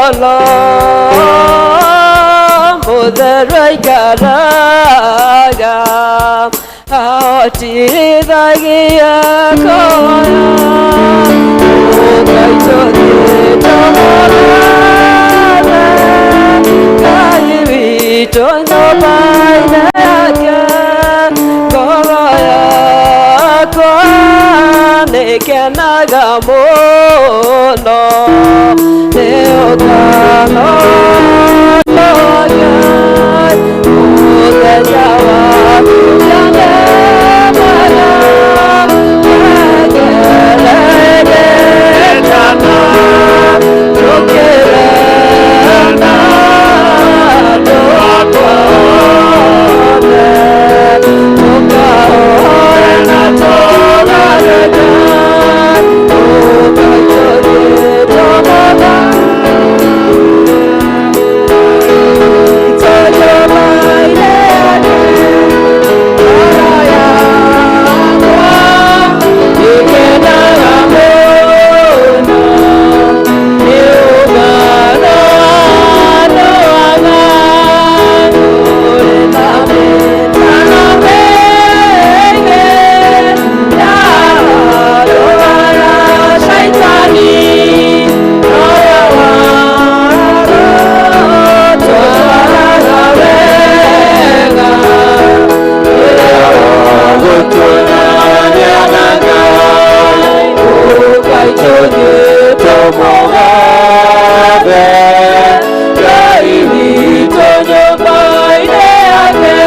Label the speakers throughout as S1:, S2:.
S1: Rolo Mũtheru aikaraga ahotithagia koya ũkaitũthiĩ tũmũgathe Ngai witũ nyũmba-inĩ yake ngoro yakwa nĩkenaga mũno nĩ ũtano wa Ngai mũthenya wa mwega wegereire tũkĩre na andũ akwa othe tũkahoe na tũgathe Ngai ũkaitũthiĩ tũmũgathe tũnyũmba-inĩ yake ngoro yakwa ĩkenaga mũno nĩ ũgano andũ a Ngai ũrĩ na mĩtano mĩingĩ ya andũ arĩa Shaitani noyo watwaraga wega gũtuonania na Ngai ũkaitũthiĩ tũmũgathe Ngai witũ nyũmba-inĩ yake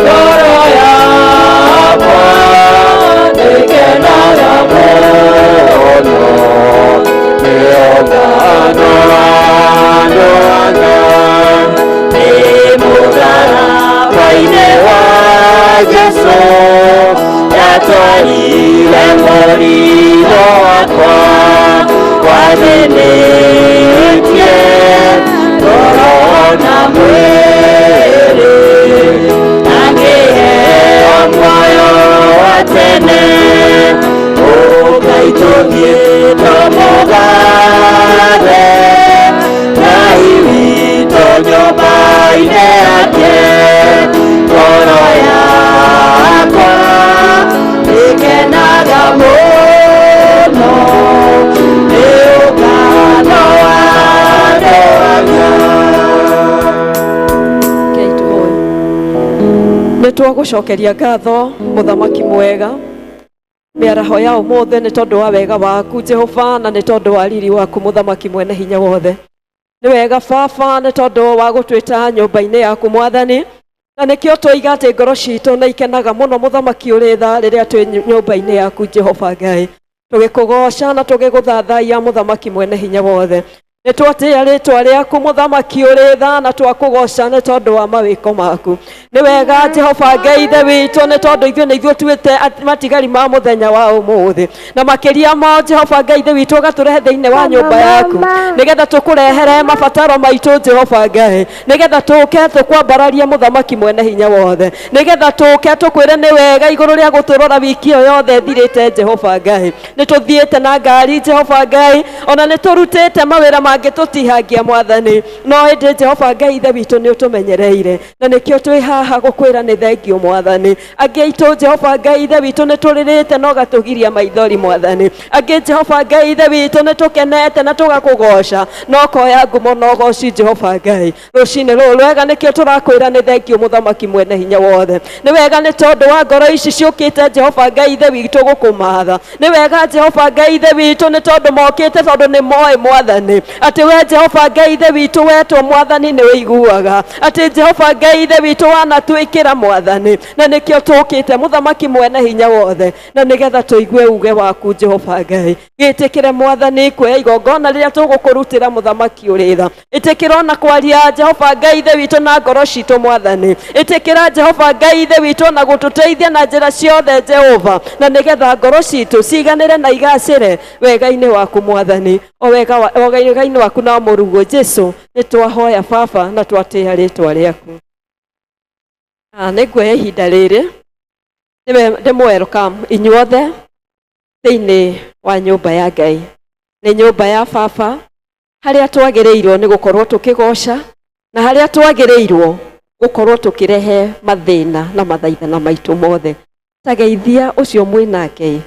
S1: ngoro yakwa nĩkenaga mũno nĩ ũgano andũ a Ngai nĩ mũtharaba-inĩ wa Jesũ ndatwarire mũrigo wakwa wathĩnĩtie ngoro na mwĩrĩ na ngĩheo muoyo wa tene ũkaitũthiĩ tũmũgathe Ngai witũ nyũmba-inĩ yake ngoro yakwa ĩkenaga mũno nĩ ũgano wa andũ a Ngai.
S2: Rekei tũhoe. Nĩ twagũcokeria ngatho mũthamaki mwega mĩaraho ya ũmũthĩ nĩ tondũ wa wega waku Jehova na nĩ tondũ wa riri waku mũthamaki mwene hinya wothe. Nĩ wega baba nĩ tondũ wa gũtwĩta nyũmba-inĩ yaku mwathani na nĩkĩo twoiga atĩ ngoro citũ nĩ ikenaga mũno mũthamaki ũrĩ tha rĩrĩa twĩ nyũmba-inĩ yaku Jehova Ngai tũgĩkũgoca na tũgĩgũthathaiya mũthamaki mwene hinya wothe. Nĩ twatĩĩa rĩtwa rĩaku mũthamaki ũrĩ tha na twakũgoca nĩ tondũ wa mawĩko maku. Nĩ wega Jehova Ngai ithe witũ nĩ tondũ ithuĩ nĩ ithuĩ tuĩte matigari ma mũthenya wa ũmũthĩ na makĩria mo Jehova Ngai ithe witũ ũgatũrehe thĩinĩ wa nyũmba yaku nĩgetha tũkũrehere mabataro maitũ Jehova Ngai nĩgetha tũke tũkwambararie mũthamaki mwene hinya wothe nĩgetha tũke tũkwĩre nĩ wega igũrũ rĩa gũtũrora wiki ĩyo yothe ĩthirĩte Jehova Ngai. Nĩ tũthiĩte na ngari Jehova Ngai ona nĩ tũrutĩte mawĩra mangĩ tũtihangia mwathani no ĩndĩ Jehova Ngai ithe witũ nĩ ũtũmenyereire na nĩkĩo twĩ haha gũkwĩra nĩ thengio mwathani. Angĩ aitũ Jehova Ngai ithe witũ nĩ tũrĩrĩte na ũgatũgiria maithori mwathani. Angĩ Jehova Ngai ithe witũ nĩ tũkenete na tũgakũgoca na ũkoya ngumo na ũgoci Jehova Ngai. Rũcinĩ rũrũ rwega nĩkĩo tũrakwĩra nĩ thengio mũthamaki mwene hinya wothe. Nĩ wega nĩ tondũ wa ngoro ici ciũkĩte Jehova Ngai ithe witũ gũkũmatha. Nĩ wega Jehova Ngai ithe witũ nĩ tondũ mokĩte tondũ nĩ moĩ mwathani atĩ we Jehova Ngai ithe witũ wetwo mwathani nĩ ũiguaga atĩ Jehova Ngai ithe witũ wanatwĩkĩra mwathani na nĩkĩo tũkĩte mũthamaki mwene hinya wothe na nĩgetha tũigue uge waku Jehova Ngai. Gĩtĩkĩre mwathani kuoya igongona rĩrĩa tũgũkũrutĩra mũthamaki ũrĩ tha. Ĩtĩkĩra ona kwaria Jehova Ngai ithe witũ na ngoro citũ mwathani. Ĩtĩkĩra Jehova Ngai ithe witũ na gũtũteithia na njĩra ciothe Jehova na nĩgetha ngoro citũ ciganĩre na igacĩre wega-inĩ waku mwathani o wega wa, o wega-inĩ waku na mũruguo Jesu nĩ twahoya baba na twatĩĩa rĩtwa rĩaku. Nĩ nguoya ihinda rĩrĩ ndĩmũ welcome inyuothe thĩinĩ wa nyũmba ya Ngai. Nĩ nyũmba ya baba. Harĩa twagĩrĩirwo nĩ gũkorwo tũkĩgoca na harĩa twagĩrĩirwo gũkorwo tũkĩrehe mathĩna na mathaithana maitũ mothe. Tageithia ũcio mwĩnake,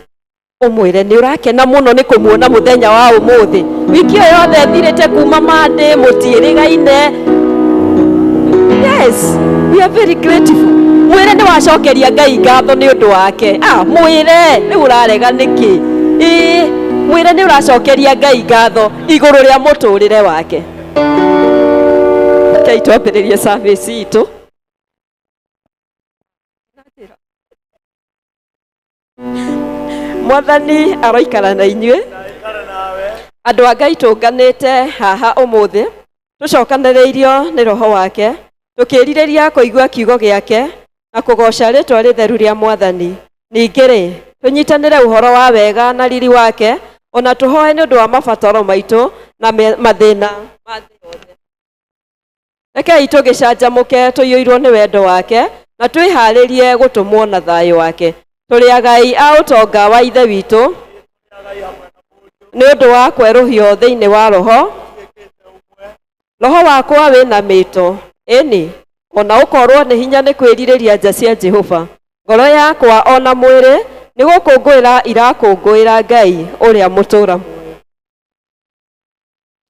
S2: ũmwĩre nĩ ũrakena mũno nĩ kũmuona mũthenya wa ũmũthĩ. Wiki ĩyo yothe ĩthirĩte kuma Monday mũtiĩrĩgaine. Yes, we are very grateful. Mwĩre nĩ wacokeria Ngai ngatho nĩ ũndũ wake. Ah, mwĩre rĩu ũrarega nĩkĩ? Ĩĩ, mwĩre nĩ ũracokeria Ngai ngatho igũrũ rĩa mũtũrĩre wake. Rekei twambĩrĩrie service itũ. Mwathani aroikara na inyuĩ. Andũ a Ngai, tũnganĩte haha ũmũthĩ tũcokanĩrĩirio nĩ roho wake, tũkĩrirĩria kũigua kiugo gĩake na kũgoca rĩtwa rĩtheru rĩa Mwathani. Ningĩ-rĩ, tũnyitanĩre ũhoro wa wega na riri wake, ona tũhoe nĩ ũndũ wa mabataro maitũ na mathĩna ma thĩ yothe. Rekei tũgĩcanjamũke tũiyũirwo nĩ wendo wake na twĩharĩrie gũtũmwo na thayũ wake. Tũrĩ agai a ũtonga wa Ithe witũ nĩ ũndũ wa kwerũhio thĩinĩ wa roho. Roho wakwa wĩna mĩto, ĩni, ona ũkorwo nĩ hinya nĩ kwĩrirĩria nja cia Jehova. Ngoro yakwa ona mwĩrĩ nĩ gũkũngũĩra irakũngũĩra Ngai ũrĩa mũtũũra muoyo.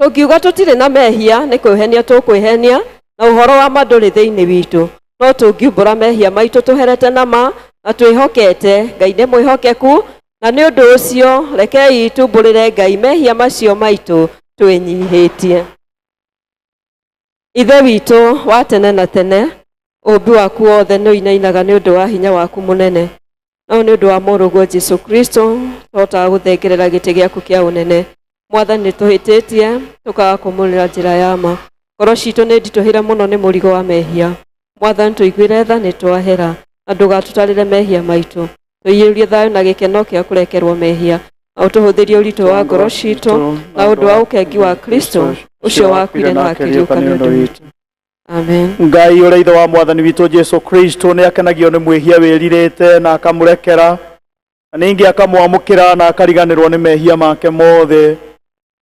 S2: Tũngiuga tũtirĩ na mehia nĩ kwĩhenia tũkwĩhenia, na ũhoro wa ma ndũrĩ thĩinĩ witũ. No tũngiumbũra mehia maitũ tũherete na ma na twĩhokete, Ngai nĩ mwĩhokeku, na nĩ ũndũ ũcio rekei tumbũrĩre Ngai mehia macio maitũ twĩnyihĩtie. Ithe witũ wa tene na tene, ũũmbi waku wothe nĩ ũinainaga nĩ ũndũ wa hinya waku mũnene. No nĩ ũndũ wa Mũrũguo Jesu Kristo tũhotaga gũthengerera gĩtĩ gĩaku kĩa ũnene. Mwathani, nĩ tũhĩtĩtie tũkaga kũmũrĩra njĩra ya ma. Ngoro citũ nĩ nditũhĩre mũno nĩ mũrigo wa mehia. Mwathani, tũiguĩre tha, nĩ twahera, na ndũgatũtarĩre mehia maitũ. Tũiyũrie thayũ na gĩkeno kĩa kũrekerwo mehia, na ũtũhũthĩrie ũritũ wa ngoro citũ na ũndũ wa ũkengi wa Kristo ũcio wakuire na akĩriũka nĩ ũndũ witũ. Amen.
S3: Ngai ũrĩa Ithe wa Mwathani witũ Jesu Kristo nĩ akenagio nĩ mwĩhia wĩrirĩte na akamũrekera, na ningĩ akamwamũkĩra na akariganĩrwo nĩ mehia make mothe.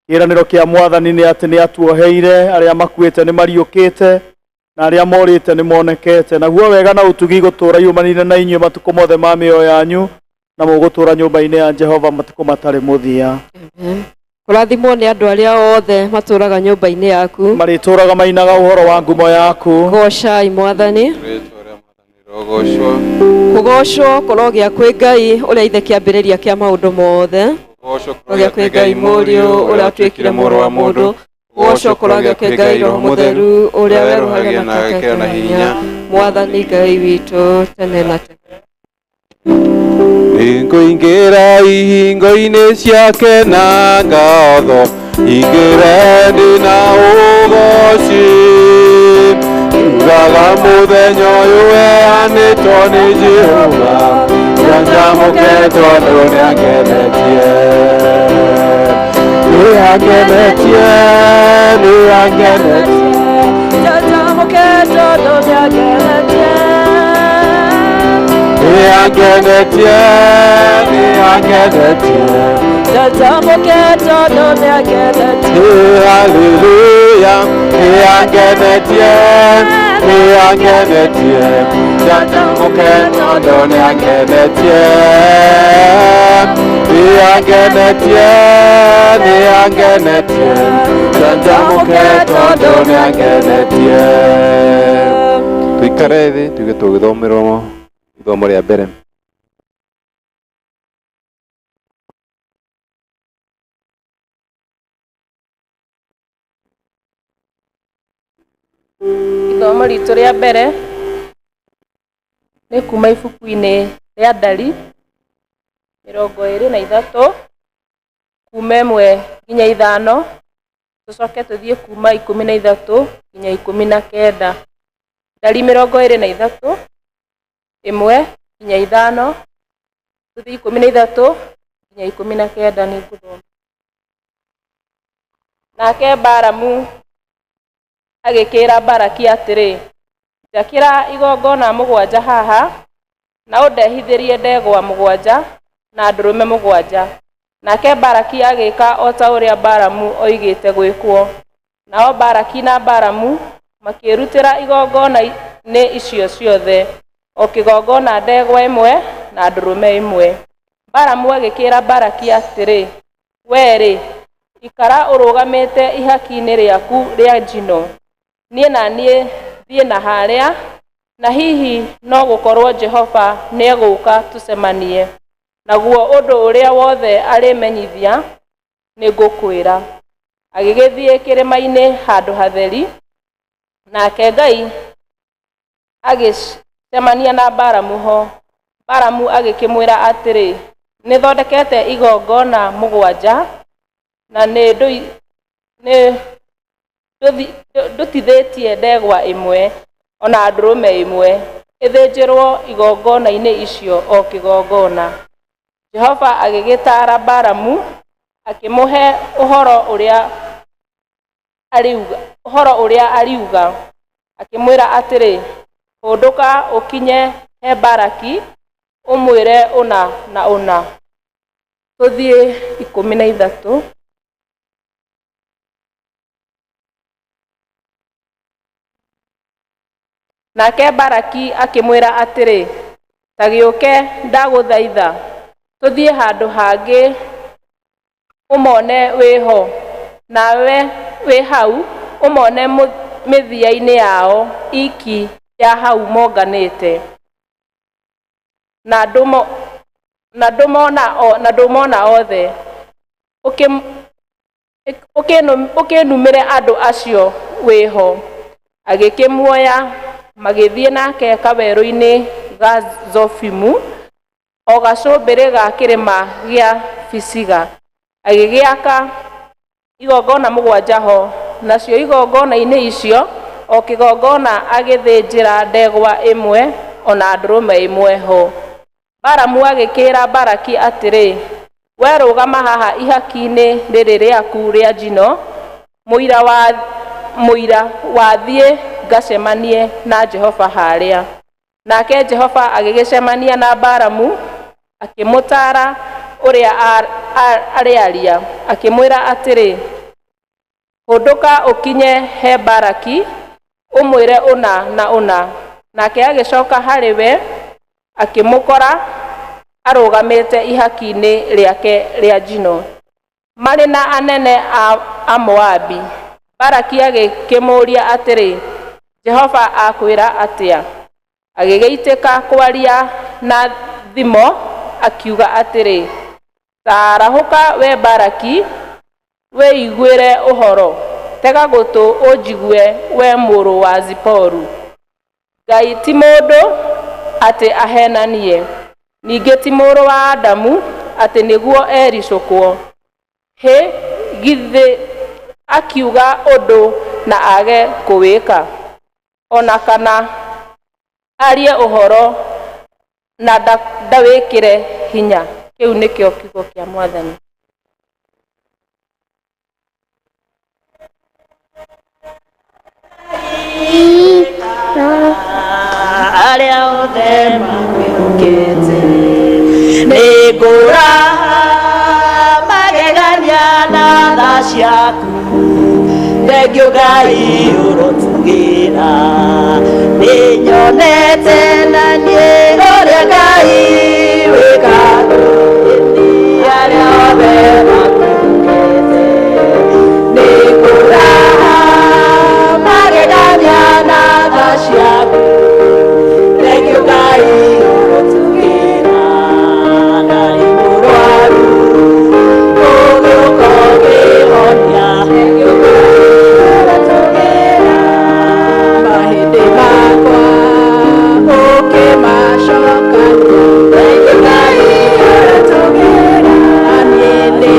S3: Kĩĩranĩro kĩa Mwathani nĩ atĩ nĩ atuoheire, arĩa makuĩte nĩ mariũkĩte, na arĩa morĩte nĩ monekete. Naguo wega na ũtugi gũtũũra iumanire na inyuĩ matukũ mothe ma mĩoyo yanyu, na mũgũtũũra nyũmba-inĩ ya Jehova matukũ matarĩ mũthia.
S2: Amen. Kũrathimwo nĩ andũ arĩa othe matũũraga nyũmba-inĩ yaku.
S3: Marĩtũũraga mainaga ũhoro wa ngumo yaku.
S2: Goocai Mwathani.
S4: Rĩtwa rĩa Mwathani rĩrogocwo.
S2: Kũgoocwo kũrogĩa kwĩ Ngai ũrĩa Ithe kĩambĩrĩria kĩa maũndũ mothe.
S4: Kũgoocwo
S2: Kũrogĩa kwĩ Ngai Mũriũ ũrĩa watuĩkire mũrũ wa mũndũ. Kũgoocwo kũrogĩa kwĩ Ngai Roho Mũtheru ũrĩa werũhagia na agekĩra na hinya. Mwathani Ngai witũ tene na tene.
S4: Nĩngũingĩra ihingo-inĩ ciake na ngatho, ingĩre ndĩ na ũgoci. Njugaga mũthenya ũyũ weanĩtwo nĩ Jehova, njanjamũke tondũ nĩangenetie. Nĩangenetie, nĩangenetie.
S2: Njanjamũke tondũ nĩangenetie.
S4: Nĩangenetie, nĩangenetie.
S2: Njanjamũke tondũ nĩangenetie.
S4: Haleluya, nĩangenetie, nĩangenetie. Njanjamũke tondũ nĩangenetie. Nĩangenetie, nĩangenetie. Njanjamũke tondũ nĩangenetie. Tũikare thĩ tuge tũgĩthomerwo ithomo rĩa mbere.
S5: Ithomo ritũ rĩa mbere nĩ kuma ibuku-inĩ rĩa Ndari 23, kuma 1 nginya 5, tũcoke tũthiĩ kuma 13 nginya 19. Ndari 23, 1 nginya 5, tũthiĩ 13 nginya 19. Nĩ ngũthoma. Nake Balamu agĩkĩĩra Balaki atĩrĩ, Njakĩra igongona 7 haha, na ũndehithĩrie ndegwa 7 na ndũrũme 7. Nake Baraki agĩka o ta ũrĩa Balamu oigĩte gwĩkwo. Nao Baraki na Balamu makĩrutĩra igongona-inĩ icio ciothe, o kĩgongona ndegwa ĩmwe na ndũrũme ĩmwe. Balamu agĩkĩĩra Balaki atĩrĩ, Wee-rĩ, ikara ũrũgamĩte ihaki-inĩ rĩaku rĩa njino, niĩ na niĩ thiĩ na harĩa, na hihi no gũkorũo Jehova nĩegũũka tũcemanie, naguo ũndũ ũrĩa wothe arĩmenyithia nĩngũkwĩra. Agĩgĩthiĩ kĩrĩma-inĩ handũ hatheri, nake Ngai agĩcemania na Balamu ho. Balamu agĩkĩmwĩra atĩrĩ, Nĩthondekete igongona mũgwanja, na nĩ ndutithĩtie ndegwa ĩmwe, o na ndũrũme ĩmwe, ĩthĩnjĩrũo igongona-inĩ icio o kĩgongona. Jehova agĩgĩtaara Balamu, akĩmũhe ũhoro ũrĩa ariuga, ũhoro ũrĩa ariuga, akĩmwĩra atĩrĩ, Hũndũka ũkinye he Balaki, ũmwĩre ũna na ũna. Tũthiĩ 13. Nake Balaki akĩmwĩra atĩrĩ, Ta gĩũke ndagũthaitha, tũthiĩ handũ hangĩ ũmone wĩ ho, nawe wĩ hau ũmone mĩthia-inĩ yao iki ya hau monganĩte, na ndũmona othe. Ũkĩnumĩre andũ acio wĩ ho. Agĩkĩmuoya, magĩthiĩ nake kawerũ-inĩ ga Zofimu, o gacũmbĩrĩ ga kĩrĩma gĩa Pisiga. Agĩgĩaka igongona mũgwanja ho, nacio igongona-inĩ icio o kĩgongona agĩthĩnjĩra ndegwa ĩmwe o na ndũrũme ĩmwe ho. Balamu agĩkĩĩra Balaki atĩrĩ, Wee rũgama haha ihaki-inĩ rĩrĩ rĩaku rĩa njino, mũira wa mũira wa thiĩ ngacemanie na Jehova harĩa. Nake Jehova agĩgĩcemania na Balamu, akĩmũtaara ũrĩa arĩaria, akĩmwĩra atĩrĩ, Hũndũka ũkinye he Balaki, ũmwĩre ũna na ũna. Nake agĩcoka harĩ we, akĩmũkora arũgamĩte ihaki-inĩ rĩake rĩa njino, marĩ na anene a Moabi. Balaki agĩkĩmũũria atĩrĩ, Jehova akwĩra atĩa? Agĩgĩitĩka kwaria na thimo, akiuga atĩrĩ, Ta arahũka, wee Balaki, wĩiguĩre ũhoro, tega gũtũ ũnjigue, wee mũrũ wa Ziporu. Ngai ti mũndũ atĩ aheenanie, ningĩ ti mũrũ wa Adamu atĩ nĩguo ericũkwo. Hĩ, githĩ akiuga ũndũ na age kũwĩka? O na kana arie ũhoro na ndawĩkĩre hinya? Kĩu nĩkĩo kiugo kĩa Mwathani.
S1: Arĩa othe makwĩhokete nĩ ngũraha magegania na tha ciaku. Thengio Ngai ũrotugĩra, nĩ nyonete na niĩ ũrĩa Ngai wĩkaga. Arĩa othe makwĩhokete nĩ ngũraha magegania na tha ciaku. Thengio Ngai ũrotugĩra, ndarĩ mũrwaru ũgĩũka ũkĩhonia. Thengio Ngai ũrotugĩra, mahĩndĩ makwa ũkĩmacokania. Thengio Ngai ũrotugĩra, niĩ nĩ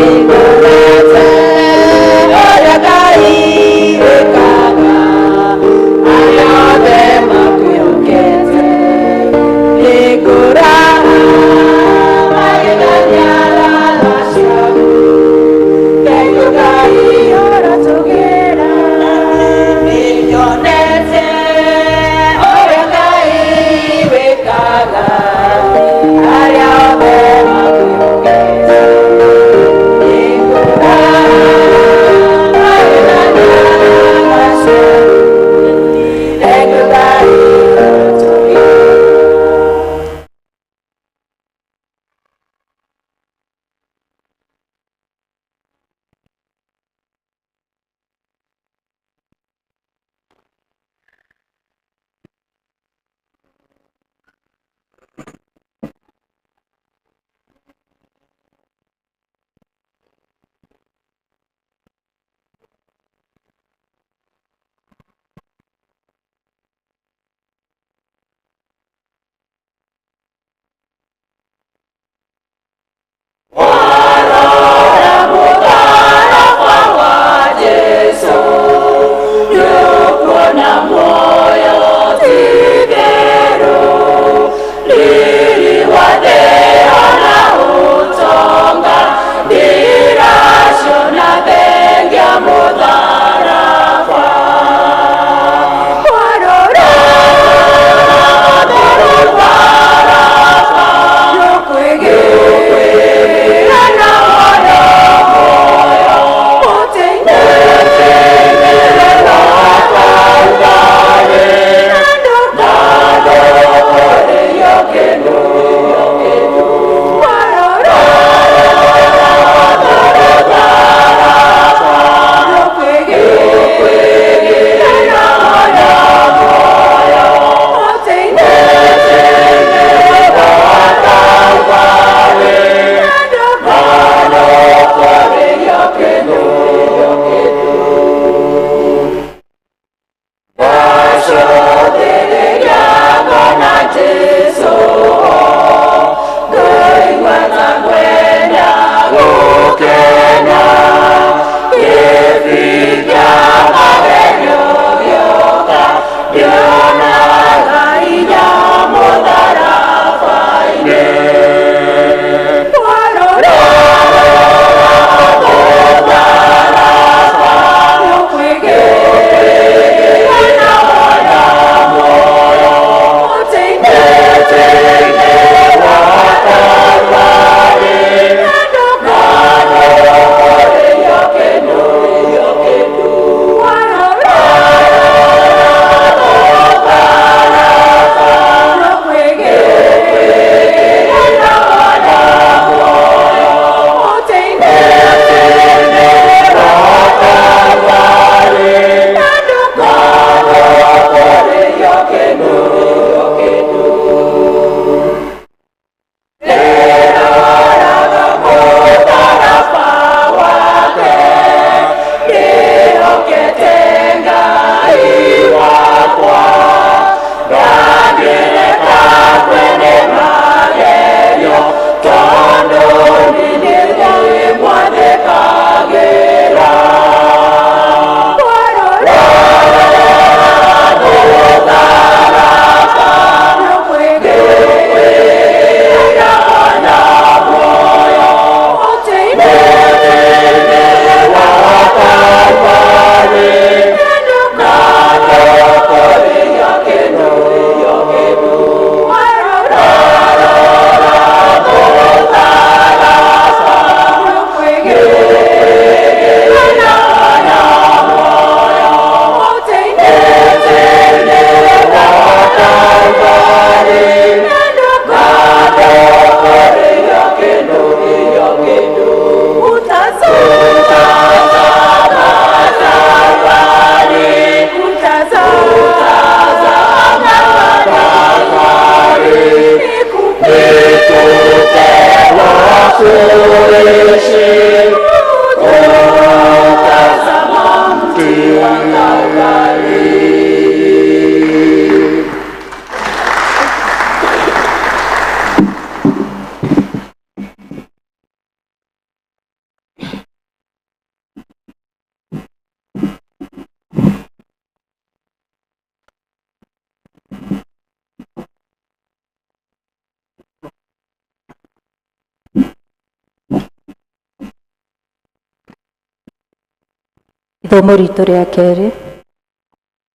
S6: Ithomo ritũ rĩa kerĩ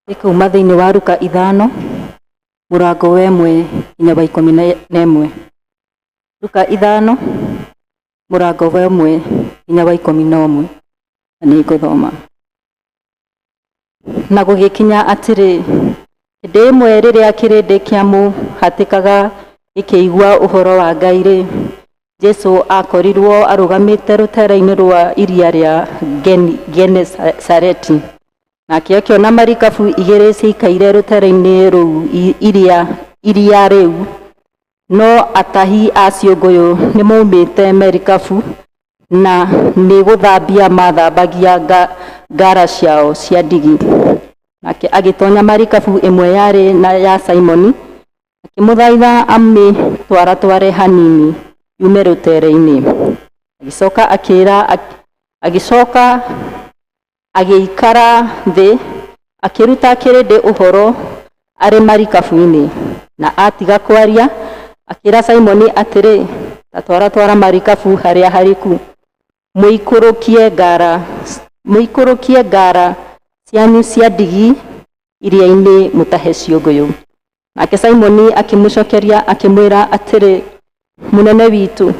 S6: rĩkauma thĩinĩ wa Luka 5 mũrango wa 1 nginya wa 11. Luka 5 mũrango wa 1 nginya wa 11, na nĩ ngũthoma. Na gũgĩkinya atĩrĩ, hĩndĩ ĩmwe rĩrĩa kĩrĩndĩ kĩamũhatĩkaga gĩkĩigua ũhoro wa Ngai-rĩ, Jesu akorirwo arũgamĩte rũtere-inĩ rwa iria rĩa Genesareti. Nake akĩona marikabu igĩrĩ ciikaire rũtere-inĩ rũu iria rĩu, no atahi a ciũngũyũ nĩmaumĩte merikabu na nĩ gũthambia mathambagia ngara ciao cia ndigi. Nake agĩtonya marikabu ĩmwe yarĩ na ya Simoni, akĩmũthaitha amĩtwaratware hanini yume rũtere-inĩ. Agĩcoka akĩra, agĩcoka agĩikara thĩ, akĩruta kĩrĩndĩ ũhoro arĩ marikabu-inĩ. Na atiga kwaria, akĩra Simoni atĩrĩ, ta twaratwara marikabu harĩa hariku, mũikũrũkie ngara cianyu cia ndigi iria-inĩ mũtahe ciũngũyũ. Nake Simoni akĩmũcokeria akĩmwĩra atĩrĩ, mũnene witũ,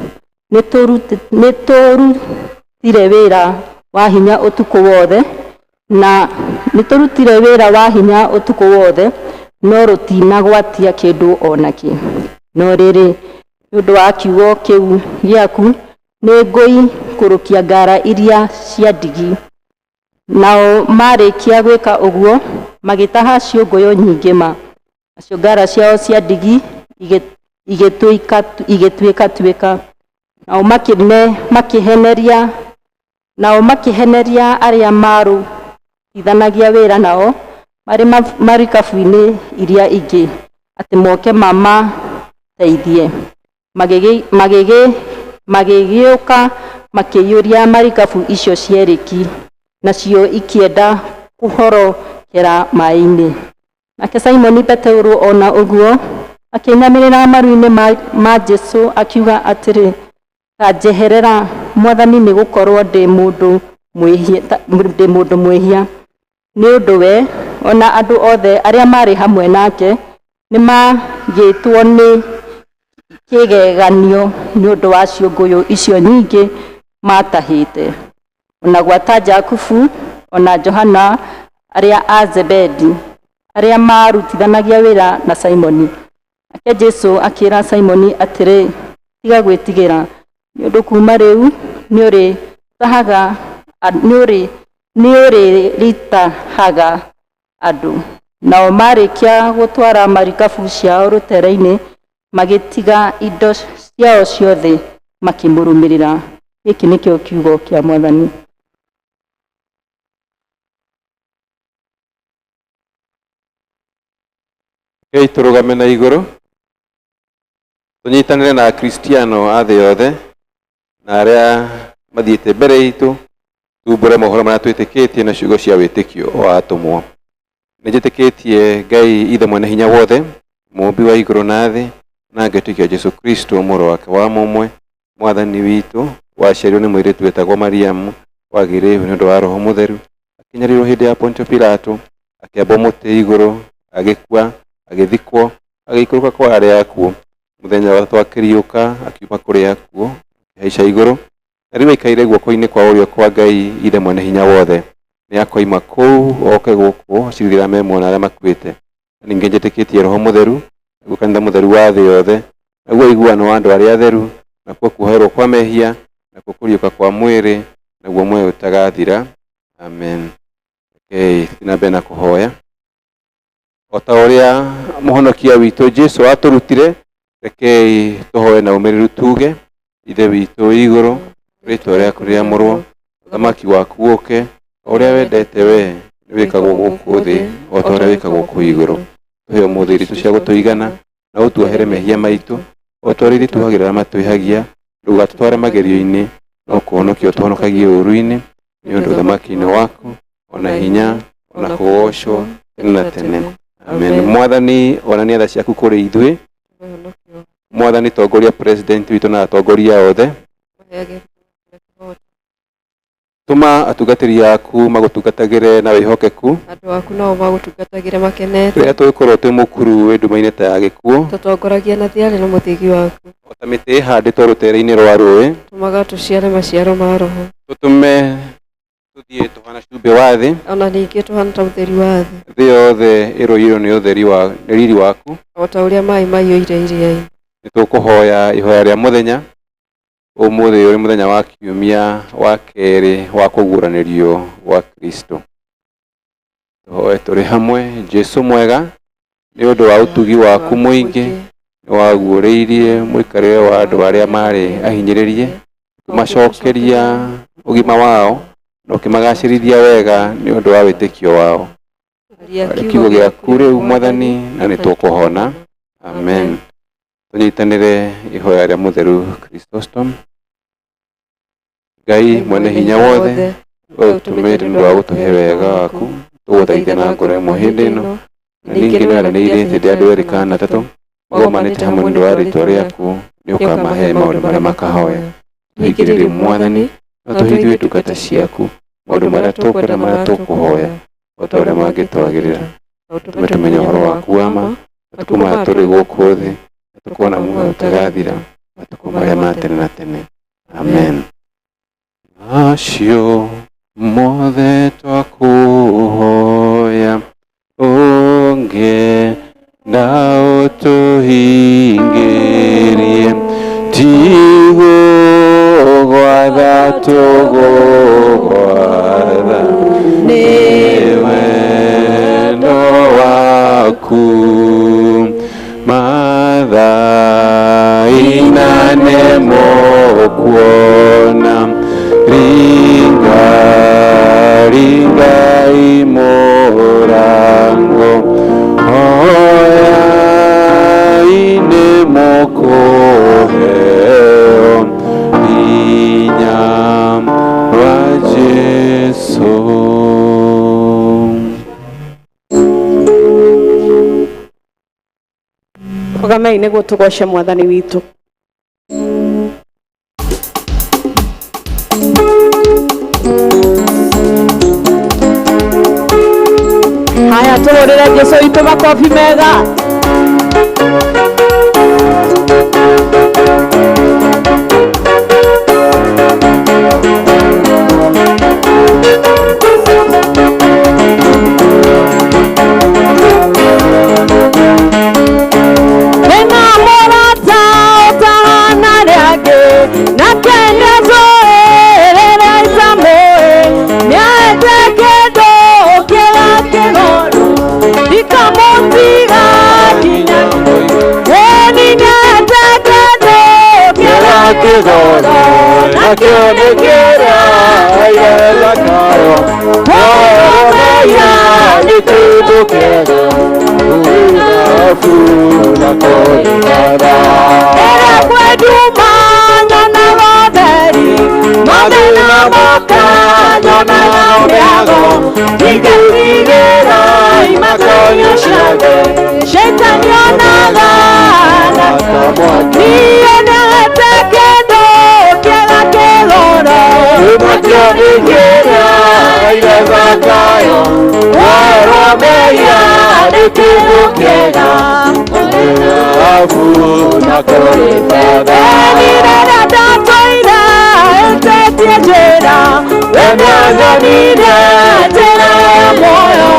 S6: nĩtũrutire wĩra wa hinya ũtukũ wothe, na nĩtũrutire wĩra wa hinya ũtukũ wothe, no rũtinagwatia kĩndũ o nakĩ. No rĩrĩ, nĩ ũndũ wa kiugo kĩu gĩaku, nĩngũikũrũkia ngara iria cia ndigi. Nao marĩkia gwĩka ũguo, magĩtaha ciũngũyũ nyingĩ ma. Nacio ngara ciao cia ndigi igĩtuĩkatuĩka. Nao makĩheneria arĩa maarutithanagia wĩra nao marĩ marikabu-inĩ iria ingĩ, atĩ moke mamateithie. Magĩgĩũka makĩiyũria marikabu icio cierĩ ki, nacio ikĩenda kũhorokera maĩ-inĩ. Nake Simoni Petero ona ũguo akĩinamĩrĩra maru-inĩ ma Jesu akiuga atĩrĩ, ta njeherera Mwathani, nĩ gũkorwo ndĩ mũndũ mwĩhia. Nĩ ũndũ we ona andũ othe arĩa maarĩ hamwe nake nĩmagĩtwo nĩ kĩgeganio nĩ ũndũ wa ciũngũyũ icio nyingĩ maatahĩte. Ona gwata Jakubu ona Johana arĩa a Zebedi, arĩa maarutithanagia wĩra na Simoni. Nake Jesu akĩra Simoni atĩrĩ, tiga gwĩtigĩra, nĩ ũndũ kuuma rĩu nĩũrĩritahaga andũ. Nao marĩkia gũtwara marikabu ciao rũtere-inĩ, magĩtiga indo ciao ciothe makĩmũrũmĩrĩra. Gĩkĩ nĩkĩo kiugo kĩa Mwathani.
S4: Rekei tũrũgame na igũrũ, tũnyitanĩre na Akristiano a thĩ yothe na arĩa mathiĩte mbere itũ, tumbũre mohoro marĩa twĩtĩkĩtie na ciugo cia wĩtĩkio wa atũmwo. Nĩ njĩtĩkĩtie Ngai Ithe mwene hinya wothe, mũũmbi wa igũrũ na thĩ, na ngetĩkia Jesu Kristo mũrũ wake wa mũmwe, Mwathani witũ, waciarirwo nĩ mũirĩtu wetagwo Mariamu, wagĩrĩirwo nĩ ũndũ wa Roho Mũtheru, akĩnyarirwo hĩndĩ ya Pontio Pilato, akĩambwo mũtĩ igũrũ, agĩkua, agĩthikwo, agĩikũrũka kwa arĩa akuũ. Mũthenya wa gatatũ akĩriũka, akiuma kũrĩ akuũ, akĩhaica igũrũ, na rĩu aikaire guoko-inĩ kwa ũrĩo kwa Ngai Ithe mwene hinya wothe. Nĩ akoima kũu oke gũkũ acirithie arĩa me muoyo na arĩa makuĩte. Na ningĩ njĩtĩkĩtie Roho Mũtheru, naguo kanitha mũtheru wa thĩ yothe, naguo ũiguano wa andũ arĩa atheru, nakuo kuoherwo kwa mehia, nakuo kũriũka kwa mwĩrĩ, naguo muoyo ũtagathira. Amen. Rekei tũthiĩ na mbere na kũhoya. O ta ũrĩa mũhonokia witũ Jesu atũrutire, rekei tũhoe na ũmĩrĩru tuge, Ithe witũ wĩ igũrũ, rĩtwa rĩaku rĩamũrwo, ũthamaki waku ũke, o ũrĩa wendete we nĩ wĩkagwo gũkũ thĩ o ta ũrĩa wĩkagwo kũu igũrũ. Tũhe ũmũthĩ irio cia gũtũigana, na ũtuohere mehia maitũ, o ta ũrĩa ithuĩ tuohagĩra arĩa matwĩhagia, ndũgatũtware magerio-inĩ, no kũhonokia ũtũhonokagie ũũru-inĩ, nĩ ũndũ ũthamaki nĩ waku, ona hinya, ona kũgoocwo tene na tene. Amen. Mwathani, onania tha ciaku kũrĩ ithuĩ. Mwathani, tongoria president witũ na atongoria othe. Tũma atungatĩri aku magũtungatagĩre na wĩhokeku.
S2: Andũ aku nao magũtungatagĩre makenete.
S4: Rĩrĩa tũgĩkorwo twĩ mũkuru wĩ nduma-inĩ ta ya gĩkuũ,
S2: Tũtongoragie na thiarĩ na mũthĩgi waku.
S4: o ta mĩtĩ ĩhandĩtwo rũtere-inĩ rwa rũĩ,
S2: Tũmaga tũciare maciaro ma Roho.
S4: tũtũme tũthiĩ tũhana cumbĩ wa thĩ,
S2: Ona ningĩ tũhana ta ũtheri wa thĩ.
S4: thĩ yothe ĩrũirwo nĩ ũtheri wa nĩ riri waku.
S2: O ta ũrĩa maĩ maiyũire iria-inĩ.
S4: Nĩ tũkũhoya ihoya rĩa mũthenya ũmũthĩ ũrĩ mũthenya wa kiumia wa kerĩ wa kũguũranĩrio gwa Kristo. Tũhoe tũrĩ hamwe. Jesu mwega, nĩ ũndũ wa ũtugi waku mũingĩ nĩ waguũrĩirie mũikarĩre wa andũ arĩa marĩ ahinyĩrĩrie, ũkĩmacokeria ũgima wao na ũkĩmagacĩrithia wega nĩ ũndũ wa wĩtĩkio wao.
S2: Aria
S4: Aria kiugo gĩaku rĩu Mwathani, na nĩ tũkũhona. Amen. Tũnyitanĩre ihoya rĩa mũtheru Chrysostom. Ngai mwene hinya wothe, we ũtũmĩte nĩ ũndũ wa gũtũhe wega waku, tũgũthaithe na ngoro ĩmwe hĩndĩ ĩno, na ningĩ nĩ waranĩirie hĩndĩ ya andũ erĩ kana atatũ magomanĩte hamwe nĩ ũndũ wa rĩĩtwa rĩaku, nĩ ũkamahe maũndũ marĩa makahoya. Tũhingĩrĩrie Mwathani, na tũhe ithuĩ ndungata ciaku maũndũ marĩa tũkwenda marĩa tũkũhoya, o ta ũrĩa mangĩtwagĩrĩra. Tũme tũmenye ũhoro waku wa ma, matukũ maya tũrĩ gũkũ thĩ, na tũkona muoyo ũtagathira, matukũ marĩa ma tene na tene. Amen. Acio mothe twakũhoya, ũngĩenda ũtũhingĩrie, tigũgwatha tũgũgwatha, nĩ wendo waku. Mathaina nĩmũkuona, ringa ringai mũrango, hoyai nĩmũkũheo hinya wa Jesũ.
S5: Rũgamai nĩguo tũgoce Mwathani witũ. Haya, tũhũrĩre Jesũ witũ makobi mega. Wĩna mũrata ũtahana rĩangĩ, nake nĩanjũĩ rĩrĩa itamũĩ. Nĩaete kĩndũ kĩrĩa kĩgoru, ndikamũtiga nginya. Ĩni nĩaete kĩndũ kĩrĩa kĩgoro, nakĩo nĩ kĩrĩa Kũrũmĩria nĩ kĩndũ kĩega, Rĩrĩa kwĩ nduma nyonaga ũtheri, mathĩna moka nyonaga mĩago, ndingĩtigĩra imakonyo ciake, Shaitani onaga niĩ nĩaete kĩndũ kĩega kĩgoro, nakĩo nĩ kĩrĩa Kũrũmĩria nĩ kĩndũ kĩega, Eni rĩrĩa ndatũire ĩtĩtie njĩra, we nĩanyonirie njĩra ya muoyo,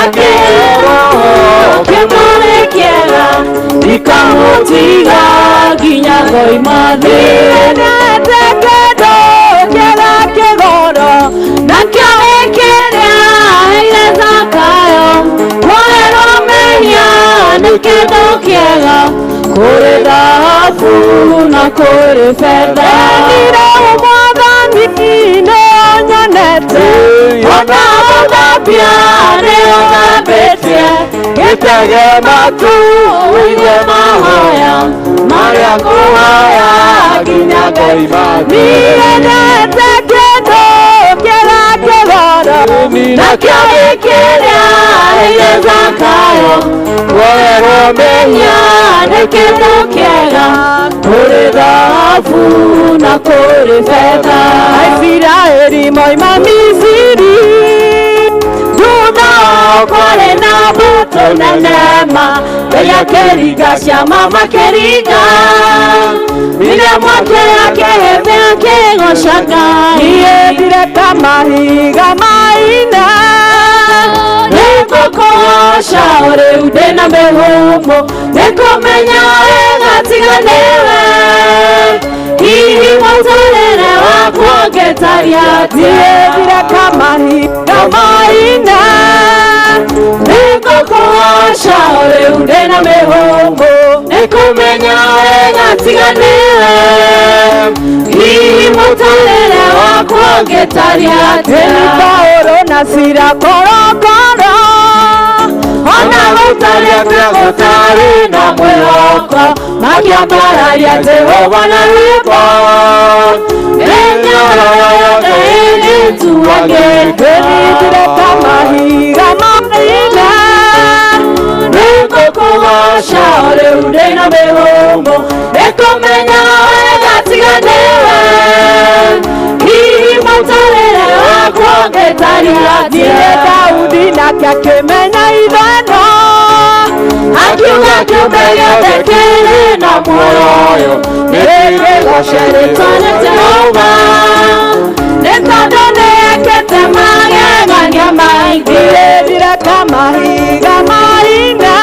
S5: akĩroho kĩmũrĩ kĩega, ndikamũtiga nginya ngoima thĩ. Nĩaete kĩndũ kĩega kĩgoro, nakĩo nĩ kĩrĩa aheire Zakayo. Kuoherwo mehia nĩ kĩndũ kĩega, kũrĩ thahabu na kũrĩ betha. Endire Mwathani nĩũnyonete, ona gũthambia nĩũthambĩtie, gĩtege matu ũigue mahoya marĩa ngũhoya nginya ngoima thĩ. Niĩ ndete kĩndũ kĩrĩa
S1: Kĩgoro nakĩo gĩkĩrĩa aheire Zakayo kuoherwo mehia nĩ kĩndũ kĩega kũrĩ thahabu na kũrĩ betha. Aisiraeli moima Misiri thutha wao kwarĩ na mbũtũ nene ma Ngai akĩringa ciama makĩringa Miriamu akĩhĩmbĩ akĩgoca Ngai. Niĩ ndireka mahiga maina nĩngũkũgoca rĩu ndĩna mĩhũmũ nĩngũmenya wega tiga nĩwe hihi mũtũrĩre wakwa ũngĩtariĩ atĩa. Niĩ ndireka mahiga maina nĩngũkũgoca rĩu ndĩna mĩhũmũ nĩngũmenya wega tiga nĩwe hihi mũtũrĩre wakwa ũngĩtariĩ atĩa. Nĩ Paũlũ na Sila korokoro ona gũtarĩ ta gũtarĩ na mwĩhoko makĩambararia Jehova na rwĩmbo mĩnyororo yothe ĩnĩtuangĩte. Ndireka mahiga maina nĩngũkũgoca rĩu ndĩna mĩhũmũ nĩngũmenya wega tiga nĩwe hihi mũtũrĩre wakwa ũngĩtariĩ atĩa. Daudi nake akĩmenya ithano akiuga kĩũmbe gĩothe kĩrĩ na muoyo nĩkĩgoce rĩĩtwa rĩa Jehova nĩ tondũ nĩekĩte magegania maingĩ. Ndireka mahiga maina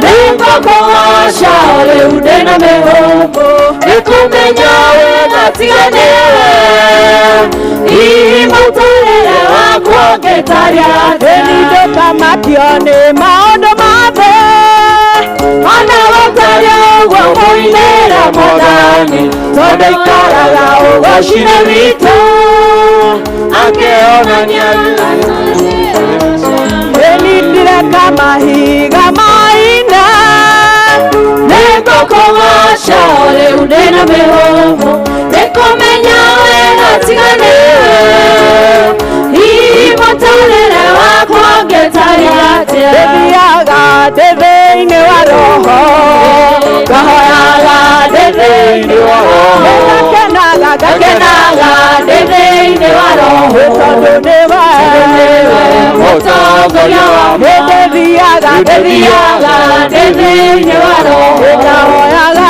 S1: nĩngũkũgoca rĩu ndĩna mĩhũmũ nĩngũmenya wega tiga nĩwe hihi mũtũrĩre wakwa ũngĩtariĩ atĩa. Nĩndũkamakio nĩ maũndũ mothe ona gũtariĩ ũguo mũinĩra Mwathani tondũ aikaraga ũgoci-inĩ witũ akĩonania. Ndireka mahiga maina nĩngũkũgoca rĩu ndĩna mĩhũmũ nĩngũmenya wega tiga nĩwe hihi mũtũrĩre wakwa ũngĩtariĩ atĩa. Ndĩthiaga ndĩ thĩinĩ wa roho ngahoyaga ndĩ thĩinĩ wa roho ngakenaga ngakenaga ndĩ thĩinĩ wa roho tondũ nĩwe mũtongoria wa ndĩthiaga ndĩthiaga ndĩ thĩinĩ wa roho ngahoyaga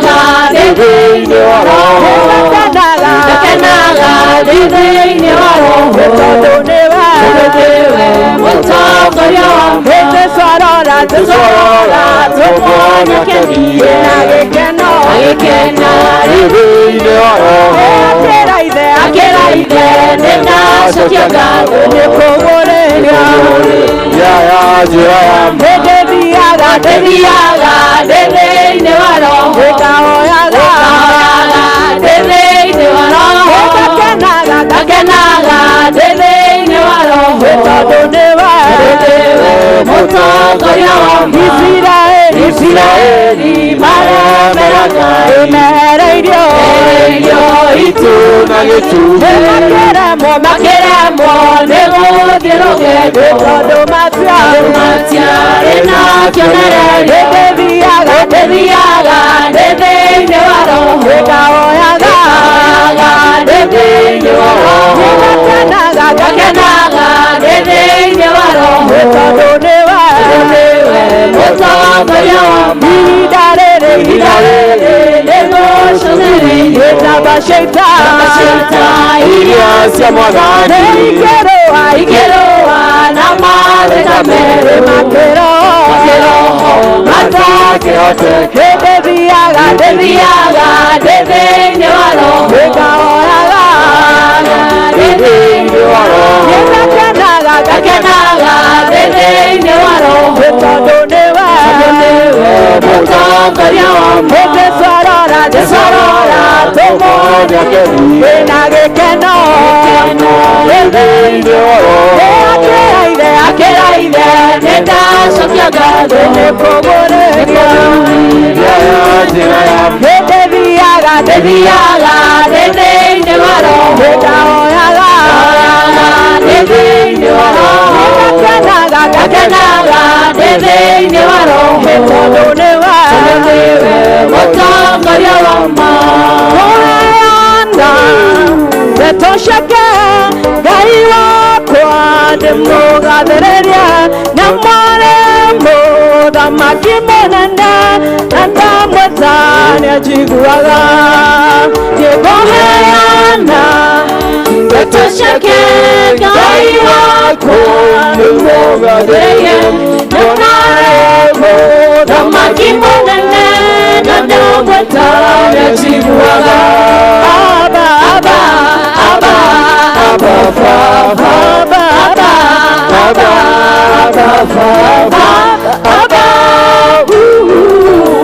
S1: ngahoyaga ndĩ thĩinĩ wa roho ngakenaga ngakenaga ndĩ thĩinĩ wa roho tondũ nĩwe mũtongoria wa Jesu arora Jesu arora tũmuone akenie na gĩkeno agĩkena thĩinĩ wa roho akĩra ithe akĩra ithe nĩndacokia ngatho nĩkũgũrĩria ya njĩra ya ndĩthiaga ndĩthiaga ndĩ thĩinĩ wa roho ngahoyaga ngahoyaga ndĩ thĩinĩ wa roho ngakenaga ngakenaga ndĩ thĩinĩ wa roho tondũ nĩwe mũtongoria wa Isiraeli Isiraeli maremera Ngai mehereirio itu na gĩtugĩ makĩremwo makĩremwo nĩ gũthiĩ rũgendo tondũ matiarĩ na kĩonereria. Ndĩthiaga ndĩthiaga ndĩ thĩinĩ wa roho ngahoyaga ngahoyaga ndĩ thĩinĩ wa roho ngakenaga ngakenaga ndĩ thĩinĩ wa roho tondũ nĩwe mũtongoria wa ihinda rĩrĩ ihinda rĩrĩ nĩgũcũthĩrĩirie njamba cia ita iria cia Mwathani ikĩrũa ikĩrũa na mathĩna merĩ makĩroho matakĩhoteke. Ndĩthiaga ndĩthiaga ndĩ thĩinĩ wa roho ngahoyaga ndĩ thĩinĩ wa roho ngakenaga ngakenaga ndĩ thĩinĩ wa roho tondũ nĩwe mũtongoria wa Jesu arora Jesu arora tũmuone akenie na gĩkeno thĩinĩ wa roho akĩra ithe akĩra ithe nĩndacokia ngatho nĩkũgũrĩria njĩra ya ndĩthiaga ndĩthiaga ndĩ thĩinĩ wa roho ngahoyaga Ndĩmũgathĩrĩria na mwarĩ mũthamaki mũnene na ndamwĩta nĩanjiguaga ngĩmũheana ndeto ciake Ngai wakwa ndĩmũgathĩrĩrie na mwarĩ mũthamaki mũnene na ndamwĩta nĩanjiguaga Abba Abba Abba Abba Father Abba Abba Abba Father Abba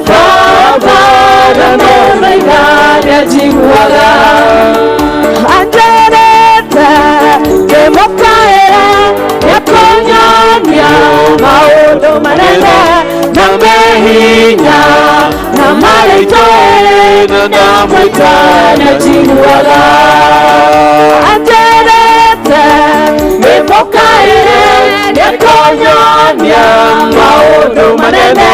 S1: Father ndamũthaitha nĩanjiguaga anjĩrĩte ndĩmũkaĩre nĩekũnyonia maũndũ manene na mehinya na marĩtũ na ndamwĩta nĩanjiguaga anjĩrĩte ndĩmũkaĩre nĩekũnyonia maũndũ manene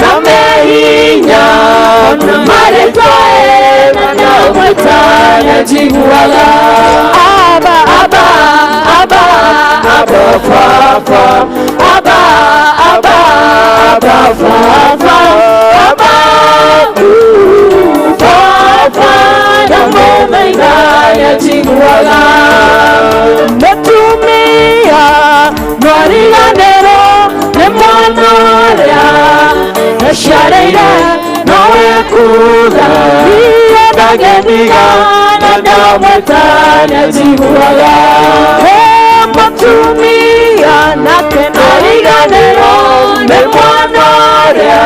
S1: na mehinya na marĩtũ na ndamwĩta nĩanjiguaga Abba Abba Abba Abba Father Abba Abba Abba Father Abba Father ndamũthaitha nĩanjiguaga mũtumia mwariganĩrwo nĩ mwana ũrĩa eciarĩire nowe kuga niĩ ndangĩtiga na ndamwĩta nĩanjiguaga mũtumia nake nariganĩrwo nĩ mwana ũrĩa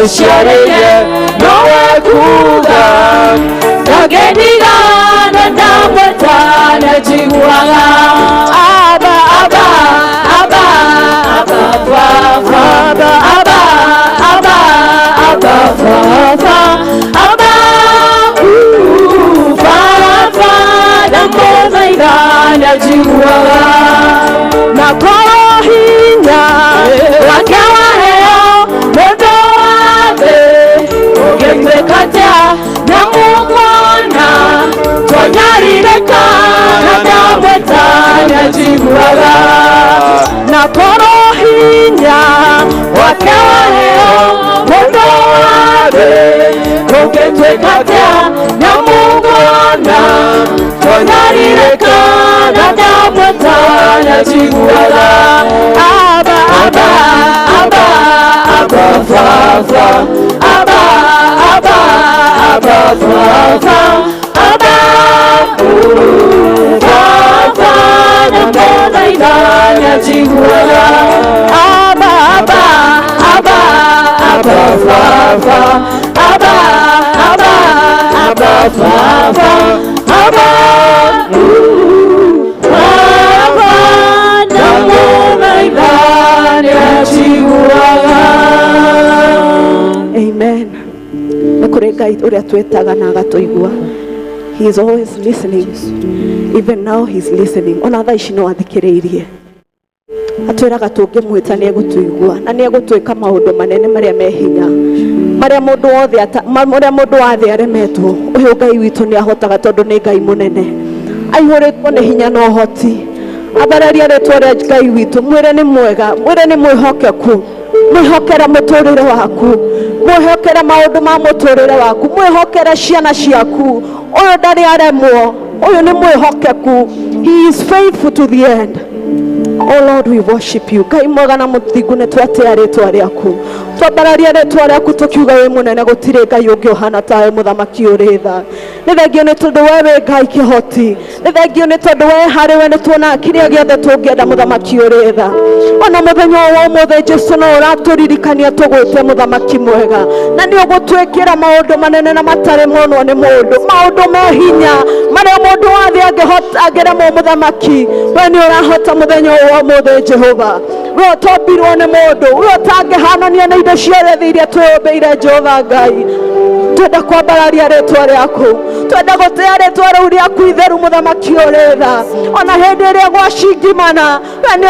S1: eciarĩire nowe kuga ndangĩtiga na ndamwĩta nĩanjiguaga Abba Abba Abba Abba Father Abba Abba Abba Father Abba Father ndamũthaitha nĩanjiguaga na korwo hinya wake waheo mũndũ wa thĩ ũngĩtuĩka atĩa nĩmũkuona twanyarirĩka na ndamwĩta nĩanjiguaga na korwo hinya wake waheo mũndũ wa thĩ ũngĩtuĩka atĩa nĩmũkuona twanyarirĩka na ndamwĩta nĩanjiguaga Abba Abba Abba Abba Father Abba Abba Abba Father Abba Father ndamũthaitha nĩanjiguaga Abba Abba Abba Abba Father Abba Abba Abba Father Abba Father ndamũthaitha nĩanjiguaga
S2: Amen. Nĩ kũrĩ Ngai ũrĩa twĩtaga na agatũigua. He is always listening. Even now he is listening. Ona thaa ici no athikĩrĩirie. Atwĩraga tũngĩmwĩta nĩ egũtũigua na nĩ egũtwĩka maũndũ manene marĩa me hinya marĩa mũndũ wothe marĩa mũndũ wa thĩ aremetwo. Ũyũ Ngai witũ nĩ ahotaga tondũ nĩ Ngai mũnene aihũrĩtwo nĩ hinya na ũhoti. Ambararia rĩtwa rĩa Ngai witũ, mwĩre nĩ mwega, mwĩre nĩ mwĩhokeku. Mwĩhokere mũtũrĩre waku, mwĩhokere maũndũ ma mũtũrĩre waku, mwĩhokere ciana ciaku. Ũyũ ndarĩ aremwo, ũyũ nĩ mwĩhokeku. He is faithful to the end. Oh Lord, we worship you. Ngai mwega na mũthingu nĩ twatĩa rĩtwa rĩaku, twambararia rĩtwa rĩaku tũkiuga wĩ mũnene, gũtirĩ Ngai ũngĩ ũhana tawe mũthamaki ũrĩ tha. Nĩ thengio nĩ tondũ we wĩ Ngai kĩhoti, nĩ thengio nĩ tondũ we harĩ we nĩ tuonaga kĩrĩa gĩothe tũngĩenda mũthamaki ũrĩ tha. Ona mũthenya wa ũmũthĩ Jesu no ũratũririkania tũgwĩte mũthamaki mwega, na nĩ ũgũtwĩkĩra maũndũ manene na matarĩ monwo nĩ mũndũ, maũndũ me hinya marĩa mũndũ wa thĩ angĩremwo mũthamaki, we nĩ ũrahota mũthenya ũyũ wa ũmũthĩ Jehova. We ũtombirwo nĩ mũndũ, we ũtangĩhanania na indo ciothe thĩ iria twĩyũmbĩire Jehova Ngai. Twenda kwambararia rĩtwa rĩaku, twenda gũtĩa rĩtwa rĩu rĩaku itheru mũthamaki ũrĩ tha. Ona hĩndĩ ĩrĩa gwacingimana, we nĩ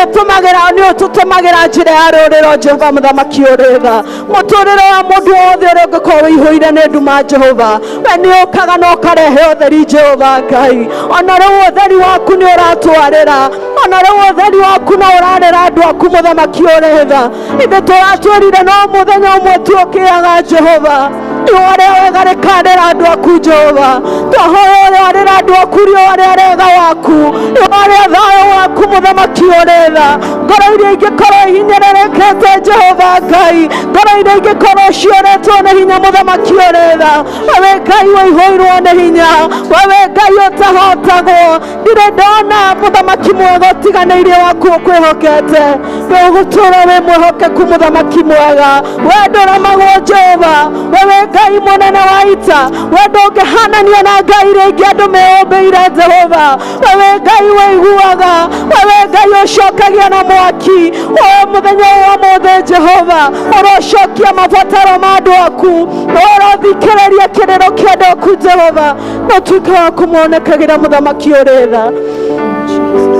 S2: ũtũtũmagĩra njĩra ya rũrĩro Jehova mũthamaki ũrĩ tha. Mũtũrĩre wa mũndũ wothe ũrĩa ũngĩkorwo ũihũire nĩ nduma Jehova, we nĩ ũkaga na ũkarehe ũtheri Jehova Ngai. Ona rĩu ũtheri waku nĩ ũratwarĩra,
S1: Ona rĩu ũtheri waku no ũrarĩra andũ aku mũthamaki ũrĩ tha. Ithe tũratwĩrire no mũthenya ũmwe tu ũkĩaga Jehova. Riũa rĩa wega rĩkanĩra andũ aku Jehova. Twahoya ũrarĩra andũ aku riũa rĩa wega waku, riũa rĩa thayũ waku mũthamaki ũrĩ tha. Ngoro iria ingĩkorwo ihinyĩrĩrĩkĩte Jehova Ngai, ngoro iria ingĩkorwo ciũrĩtwo nĩ hinya mũthamaki ũrĩ tha. Wewe Ngai ũihũirwo nĩ hinya, wewe Ngai ũtahotagwo. Ndirĩ ndona mũthamaki mwega ũtiganĩirie waku ũkwĩhokete. We ũgũtũũra wĩ mwĩhokeku mũthamaki mwega. We ndũremagwo Jehova, wewe Ngai mũnene wa ita. We ndũngĩhananio na ngai iria ingĩ andũ meyũmbĩire Jehova. Wewe Ngai wĩiguaga, wewe Ngai ũcokagia na mwaki. Wewe mũthenya ũyũ wa ũmũthĩ Jehova ũrocokia mabataro ma andũ aku, na ũrothikĩrĩria kĩrĩro kĩa andũ aku Jehova, na ũtuĩke wa kũmonekagĩra mũthamaki ũrĩ tha.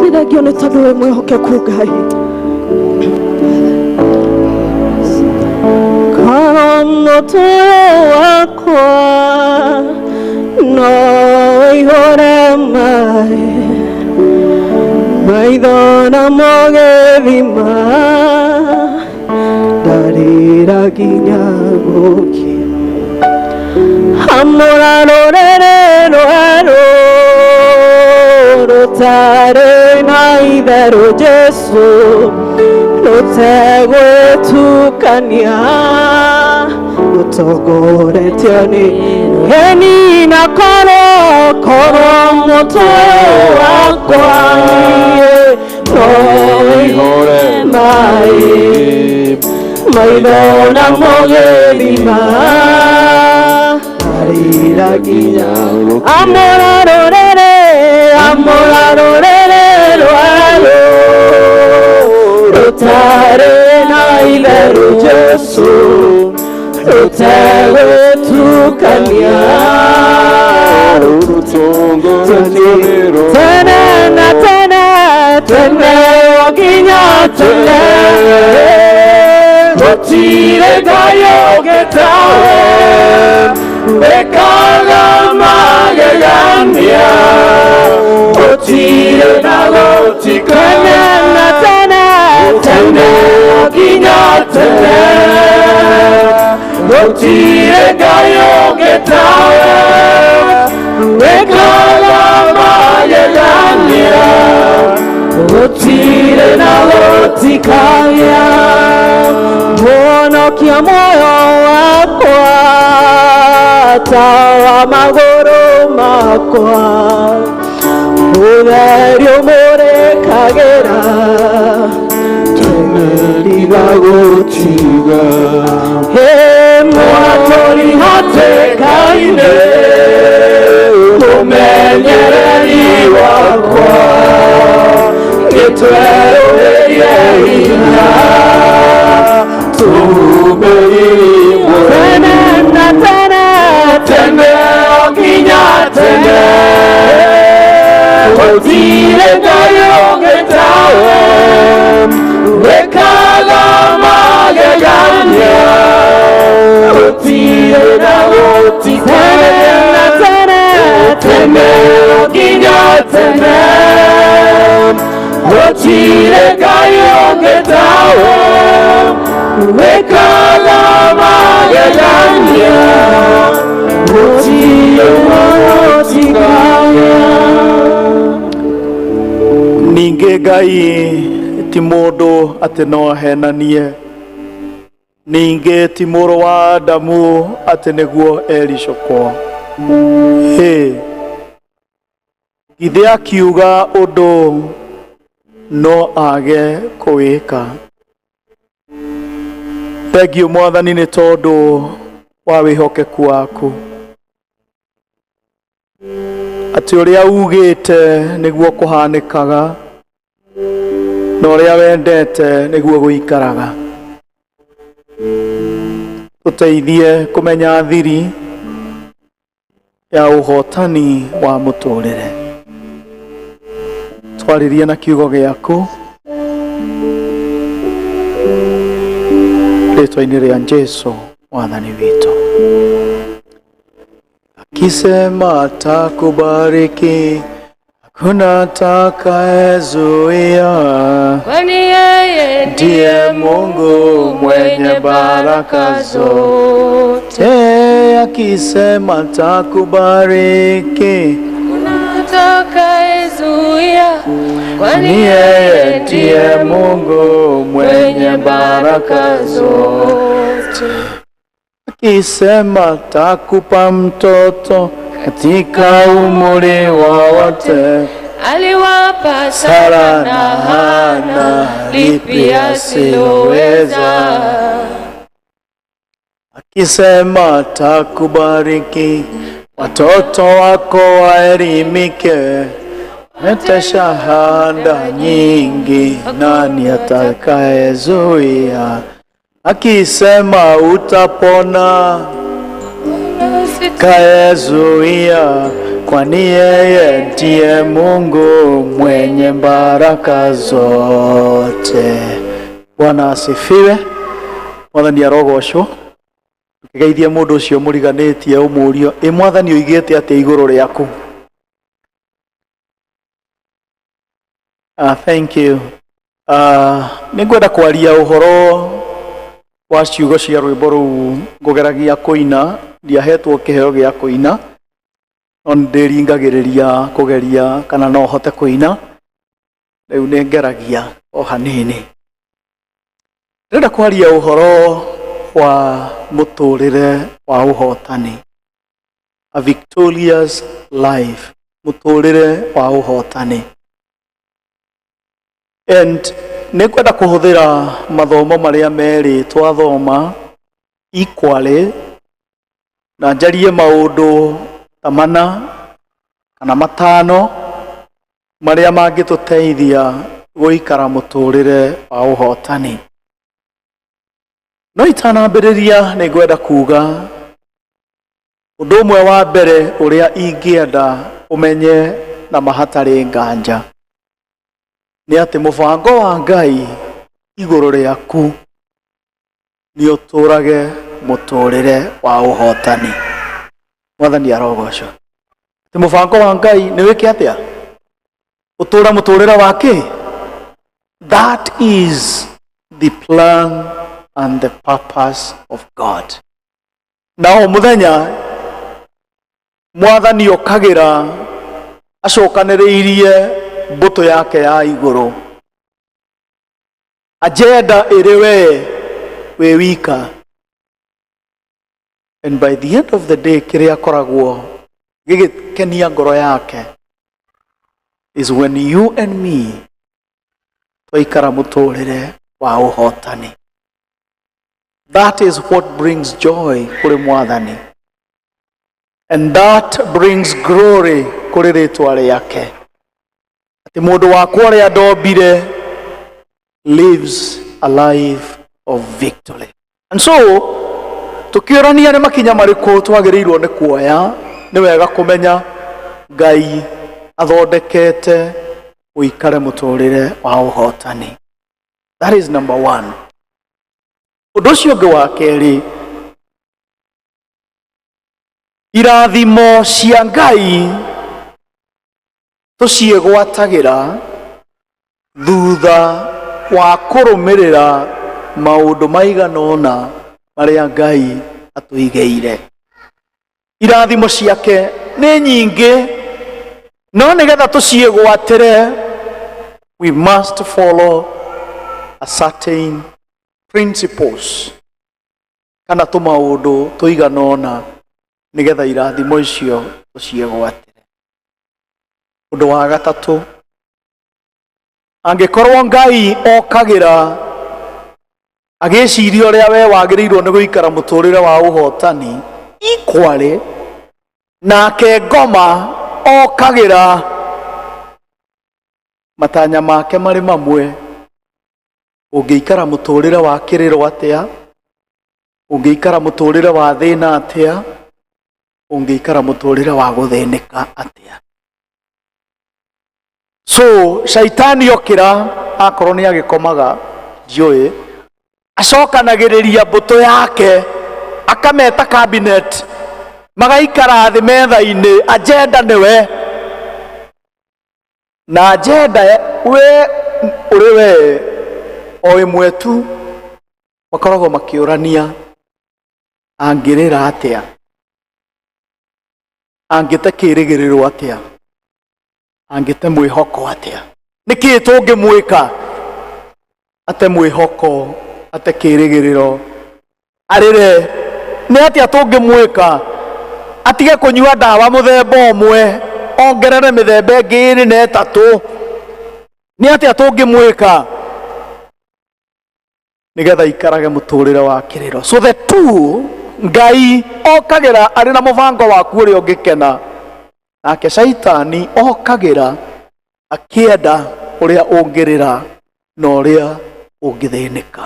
S1: Nĩ thengio nĩ tondũ wĩ mwĩhokeku Ngai. Korwo mũtwe wakwa no ũihũre maĩ, maitho namo gĩthima, ndarĩra nginya gũkĩa. Hamũra rũrĩrĩ rwerũ rũtarĩ na itherũ Jesũ, rũtegwĩtukania, rũtongoretio nĩ heni na korwo korwo mũtwe wakwa niĩ no ũihũre maĩ, maitho namo gĩthima, ndarĩra nginya. Amũra rũrĩrĩ, amũra rũrĩrĩ rwerũ rũtarĩ na itherũ Jesũ, rũtegwĩtukania, tene na tene, tene o nginya tene.
S7: Gũtirĩ Ngai ũngĩ tawe wĩkaga magegania, gũtirĩ na gũtikane.
S1: Tene na tene,
S7: tene o nginya tene. Gũtirĩ Ngai ũngĩ tawe wĩkaga magegania, gũtirĩ na gũtikagĩa.
S1: Mwonokia moyo wakwa, tawa magũrũ makwa, ũtheri ũmũrĩkagĩra
S7: Tene gũtiga.
S1: He
S7: Mwatũri hatĩka-inĩ, mũmenyereri wakwa, nĩtwerũhĩrie hinya, tũhumbĩirwo.
S1: Tene na tene,
S7: tene o nginya tene. Gũtirĩ Ngai ũngĩ tawe wĩkaga magegania, gũtirĩ na gũtikane.
S1: Na tene,
S7: tene o nginya tene. Gũtirĩ Ngai ũngĩ tawe wĩkaga magegania, gũtirĩ na gũtikagĩa.
S3: Ningĩ Ngai ti mũndũ atĩ no ahenanie, ningĩ ti mũrũ wa Adamu atĩ nĩguo ericũkwo. Hĩ, githĩ akiuga ũndũ no age kũwĩka? Thengiũ Mwathani nĩ tondũ wa wĩhokeku waku, atĩ ũrĩa ugĩte nĩguo kũhanĩkaga, na ũrĩa wendete nĩguo gũikaraga. Tũteithie kũmenya thiri ya ũhotani wa mũtũrĩre. Twarĩrie na kiugo gĩaku rĩtwa-inĩ rĩa Jesu Mwathani witũ. Akisema atakubariki. Kuna atakayezuia,
S1: Kwani yeye
S3: ndiye Mungu mwenye baraka
S1: zote.
S3: Akisema takubariki,
S1: Kuna atakayezuia, kwani
S3: ni yeye ndiye Mungu mwenye baraka zote. Akisema takupa mtoto katika umri wowote,
S1: Aliwapa
S3: Sara
S1: Sara
S3: na
S1: na
S3: Hana
S1: Hana
S3: lipi
S1: lipi
S3: asiloweza?
S1: asiloweza.
S3: Akisema takubariki, watoto wako waelimike, lete shahada nyingi, nani atakayezuia? Akisema utapona, kayezuia, kwani yeye ndiye Mungu mwenye baraka zote. Bwana asifiwe. Mwathani arogocwo. Ndũkĩgeithie mũndũ ũcio mũriganĩtie ũmũrio, ĩ Mwathani oigĩte atĩa igũrũ rĩaku? Thank you. Nĩ ngwenda kwaria ũhoro wa ciugo cia rwĩmbo rũu ngũgeragia kũina. Ndiahetwo kĩheo gĩa kũina, no nĩ ndĩringagĩrĩria kũgeria kana no hote kũina. Rĩu nĩ ngeragia o hanini. Ndĩrenda kwaria ũhoro wa mũtũrĩre wa ũhotani, a victorious life, mũtũrĩre wa ũhotani. And nĩ ngwenda kũhũthĩra mathomo marĩa merĩ twathoma equally, na njarie maũndũ ta mana kana matano marĩa mangĩtũteithia gũikara mũtũrĩre wa ũhotani. No itanambĩrĩria nĩ ngwenda kuga ũndũ ũmwe wa mbere ũrĩa ingĩenda ũmenye na mahatarĩ nganja nĩ atĩ mũbango wa Ngai igũrũ rĩaku nĩ ũtũrage mũtũrĩre wa ũhotani. Mwathani arogocwo. Atĩ mũbango wa Ngai nĩ wĩke atĩa? Ũtũra mũtũrĩre wa kĩ? That is the plan and the purpose of God. Na o mũthenya Mwathani okagĩra acokanĩrĩirie mbũtũ yake ya igũrũ. Agenda ĩrĩ we wĩ wika. And by the end of the day kĩrĩa akoragwo gĩgĩkenia ngoro yake is when you and me twaikara mũtũrĩre wa ũhotani. That is what brings joy kũrĩ Mwathani. And that brings glory kũrĩ rĩtwa rĩake. Atĩ mũndũ wakwa ũrĩa ndombire lives a life of victory. And so, tũkĩũrania nĩ makinya marĩkũ twagĩrĩirwo nĩ kuoya, nĩ wega kũmenya Ngai athondekete ũikare mũtũrĩre wa ũhotani. That is number one. Ũndũ ũcio ũngĩ wa kerĩ, irathimo cia Ngai tũciĩgwatagĩra thutha wa kũrũmĩrĩra maũndũ maigana ũna marĩa Ngai atũigĩire. Irathimo ciake nĩ nyingĩ, no nĩgetha tũciĩgwatĩre we must follow a certain principles kana tũmaũndũ tũigana ũna nĩgetha irathimo icio tũciĩgwatĩre. Ũndũ wa gatatũ, angĩkorwo Ngai okagĩra agĩciria ũrĩa we wagĩrĩirwo nĩ gũikara mũtũrĩre wa ũhotani equally, nake ngoma okagĩra matanya make marĩ mamwe. Ũngĩikara mũtũrĩre wa kĩrĩro atĩa? Ũngĩikara mũtũrĩre wa thĩna atĩa? Ũngĩikara mũtũrĩre wa gũthĩnĩka atĩa? So shaitani okĩra, akorwo nĩ agĩkomaga ndiũĩ, acokanagĩrĩria mbũtũ yake akameta cabinet, magaikara thĩ metha-inĩ, agenda nĩwe. Na agenda we ũrĩ we o ĩmwe tu, makoragwo makĩũrania angĩrĩra atĩa, angĩte kĩrĩgĩrĩro atĩa, angĩte mwĩhoko atĩa, nĩkĩĩ tũngĩmwĩka ate mwĩhoko, ate kĩrĩgĩrĩro, arĩre nĩ atĩa tũngĩmwĩka atige kũnyua ndawa mũthemba ũmwe, ongerere mĩthemba ĩngĩ ĩrĩ na ĩtatũ, nĩ atĩa tũngĩmwĩka nĩgetha ikarage mũtũrĩre wa kĩrĩro. So the two, Ngai okagĩra arĩ na mũbango waku ũrĩa ũngĩkena, nake Caitani okagĩra akĩenda ũrĩa ũngĩrĩra na ũrĩa ũngĩthĩnĩka.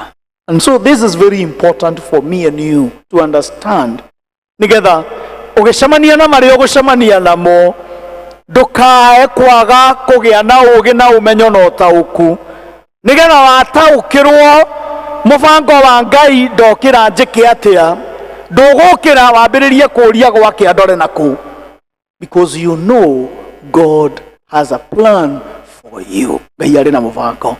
S3: And so this is very important for me and you to understand, nĩgetha ũgĩcemania na marĩa ũgũcemania namo, ndũkae kwaga kũgĩa na ũũgĩ na ũmenyo na ũtaũku, nĩgetha wataũkĩrwo mũbango wa Ngai, ndokĩra njĩke atĩa, ndũgũkĩra wambĩrĩrie kũũria gwake andore nakũ, because you know God has a plan for you. Ngai arĩ na mũbango.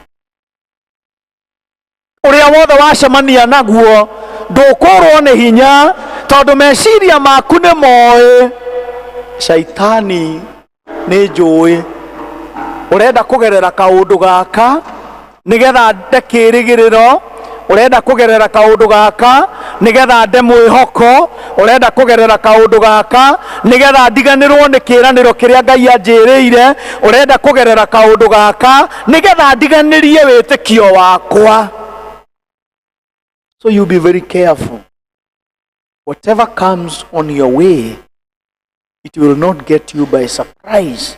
S3: Ũrĩa wothe wacemania naguo, ndũkũrwo nĩ hinya, tondũ meciria maku nĩ moĩ Caitani nĩ njũĩ ũrenda kũgerera kaũndũ gaka nĩgetha nde kĩrĩgĩrĩro, ũrenda kũgerera kaũndũ gaka nĩgetha nde mwĩhoko, ũrenda kũgerera kaũndũ gaka nĩgetha ndiganĩrwo nĩ kĩĩranĩro kĩrĩa Ngai anjĩrĩire, ũrenda kũgerera kaũndũ gaka nĩgetha ndiganĩrie wĩtĩkio wakwa. So you be very careful. Whatever comes on your way, it will not get you by surprise.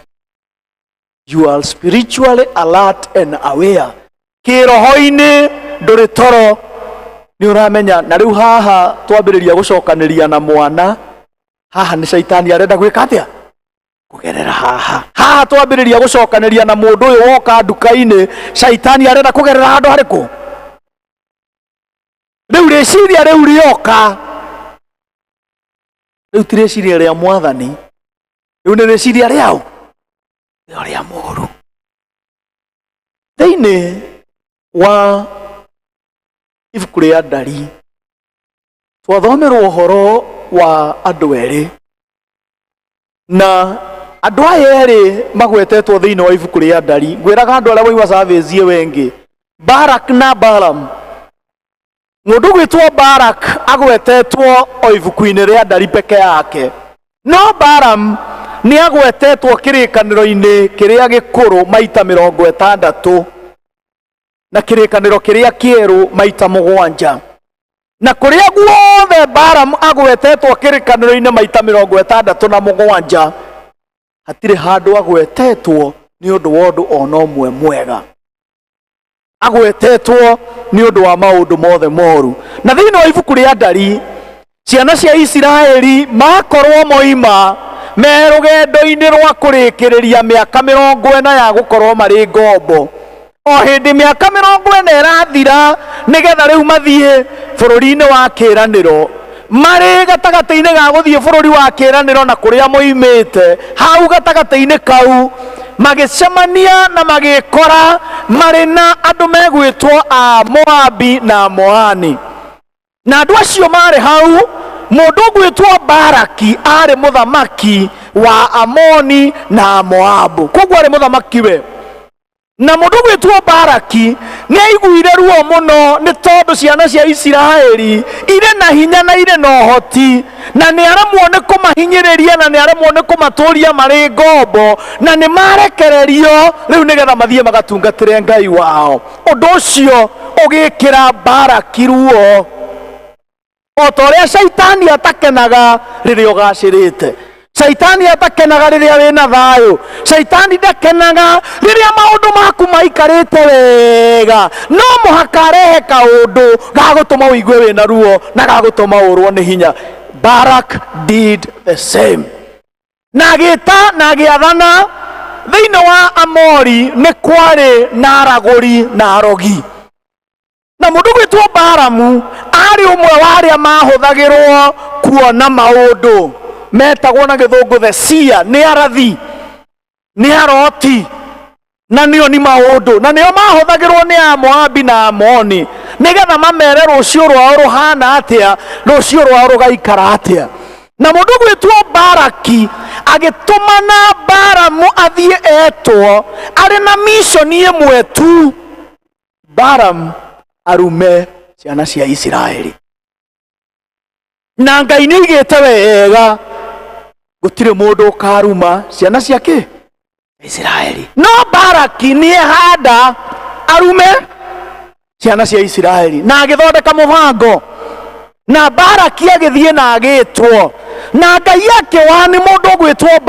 S3: You are spiritually alert and aware. Kĩroho-inĩ ndũrĩ toro, nĩ ũramenya. Na rĩu haha twambĩrĩria gũcokanĩria na mwana haha, nĩ Caitani arenda gwĩka atĩa kũgerera haha. Haha twambĩrĩria gũcokanĩria na mũndũ ũyũ woka nduka-inĩ, Caitani arenda kũgerera handũ harĩkũ. Rĩu rĩciria rĩu rĩoka, rĩu ti rĩciria rĩa Mwathani, rĩu nĩ rĩciria rĩao rĩa ũrĩa mũũru. Thĩinĩ wa ibuku rĩa Ndari twathomerwo ũhoro wa andũ erĩ, na andũ aya erĩ magwetetwo thĩinĩ wa ibuku rĩa Ndari, ngwĩraga andũ arĩa waigua service ĩyo ĩngĩ, Barak na Balaam. Mũndũ gwĩtwo Barak agwetetwo o ibuku-inĩ rĩa Ndari peke yake, no Balaam nĩ agwetetwo Kĩrĩkanĩro-inĩ Kĩrĩa Gĩkũrũ maita 60 na Kĩrĩkanĩro Kĩrĩa Kĩerũ maita 7. Na kũrĩa guothe Balaam agwetetwo Kĩrĩkanĩro-inĩ maita 67, hatirĩ handũ agwetetwo nĩ ũndũ wa ũndũ ona ũmwe mwega, agwetetwo nĩ ũndũ wa maũndũ mothe moru. Na thĩinĩ wa ibuku rĩa Ndari, ciana cia Isiraeli makorwo moima me rũgendo-inĩ rwa kũrĩkĩrĩria mĩaka 40 ya gũkorwo marĩ ngombo, o hĩndĩ mĩaka 40 ĩrathira nĩgetha rĩu mathiĩ bũrũri-inĩ wa kĩĩranĩro, marĩ gatagatĩ-inĩ ga gũthiĩ bũrũri wa kĩĩranĩro na kũrĩa moimĩte, hau gatagatĩ-inĩ kau magĩcemania na magĩkora marĩ na andũ megwĩtwo a Moabi na Moani. Na andũ acio marĩ hau, mũndũ ũgwĩtwo Baraki arĩ mũthamaki wa Amoni na Moabu, koguo arĩ mũthamaki we. Na mũndũ ũgwĩtwo Baraki nĩ aiguire ruo mũno nĩ tondũ ciana cia Isiraeli irĩ na hinya na irĩ na ũhoti, na nĩ aremwo nĩ kũmahinyĩrĩria na nĩ aremwo nĩ kũmatũria marĩ ngombo, na nĩ marekererio rĩu nĩgetha mathiĩ magatungatĩre Ngai wao. Ũndũ ũcio ũgĩkĩra Baraki ruo, o ta ũrĩa Caitani atakenaga rĩrĩa ũgacĩrĩte, Caitani atakenaga rĩrĩa wĩna thayũ, Caitani ndakenaga rĩrĩa maũndũ maku maikarĩte wega. No mũhaka arehe kaũndũ ga gũtũma ũigue wĩna ruo na ga gũtũma ũrwo nĩ hinya. Barak did the same, na agĩta na agĩathana. Thĩinĩ wa Amori nĩ kwarĩ na aragũri na arogi, na mũndũ gwĩtwo Baramu arĩ ũmwe wa arĩa mahũthagĩrwo kuona maũndũ metagwo na Gĩthũngũ the seer, nĩ arathi, nĩ aroti. Na nĩo ni maũndũ na nĩo mahũthagĩrwo nĩ Amoabi na Amoni nĩgetha mamere rũciũ rwao rũhana atĩa, rũciũ rwao rũgaikara atĩa. Na mũndũ gwĩtwo Baraki agĩtũmana Baramu athiĩ etwo arĩ na mishoni ĩmwe tu, Balamu arume ciana cia Isiraeli. Na Ngai nĩ oigĩte wega gũtirĩ mũndũ ũkaruma ciana cia kĩ Isiraeli. No Baraki nĩ ehanda arume ciana cia Isiraeli na agĩthondeka mũbango, na Baraki agĩthiĩ na agĩtwo, na Ngai akĩwa nĩ mũndũ ũgwĩtwo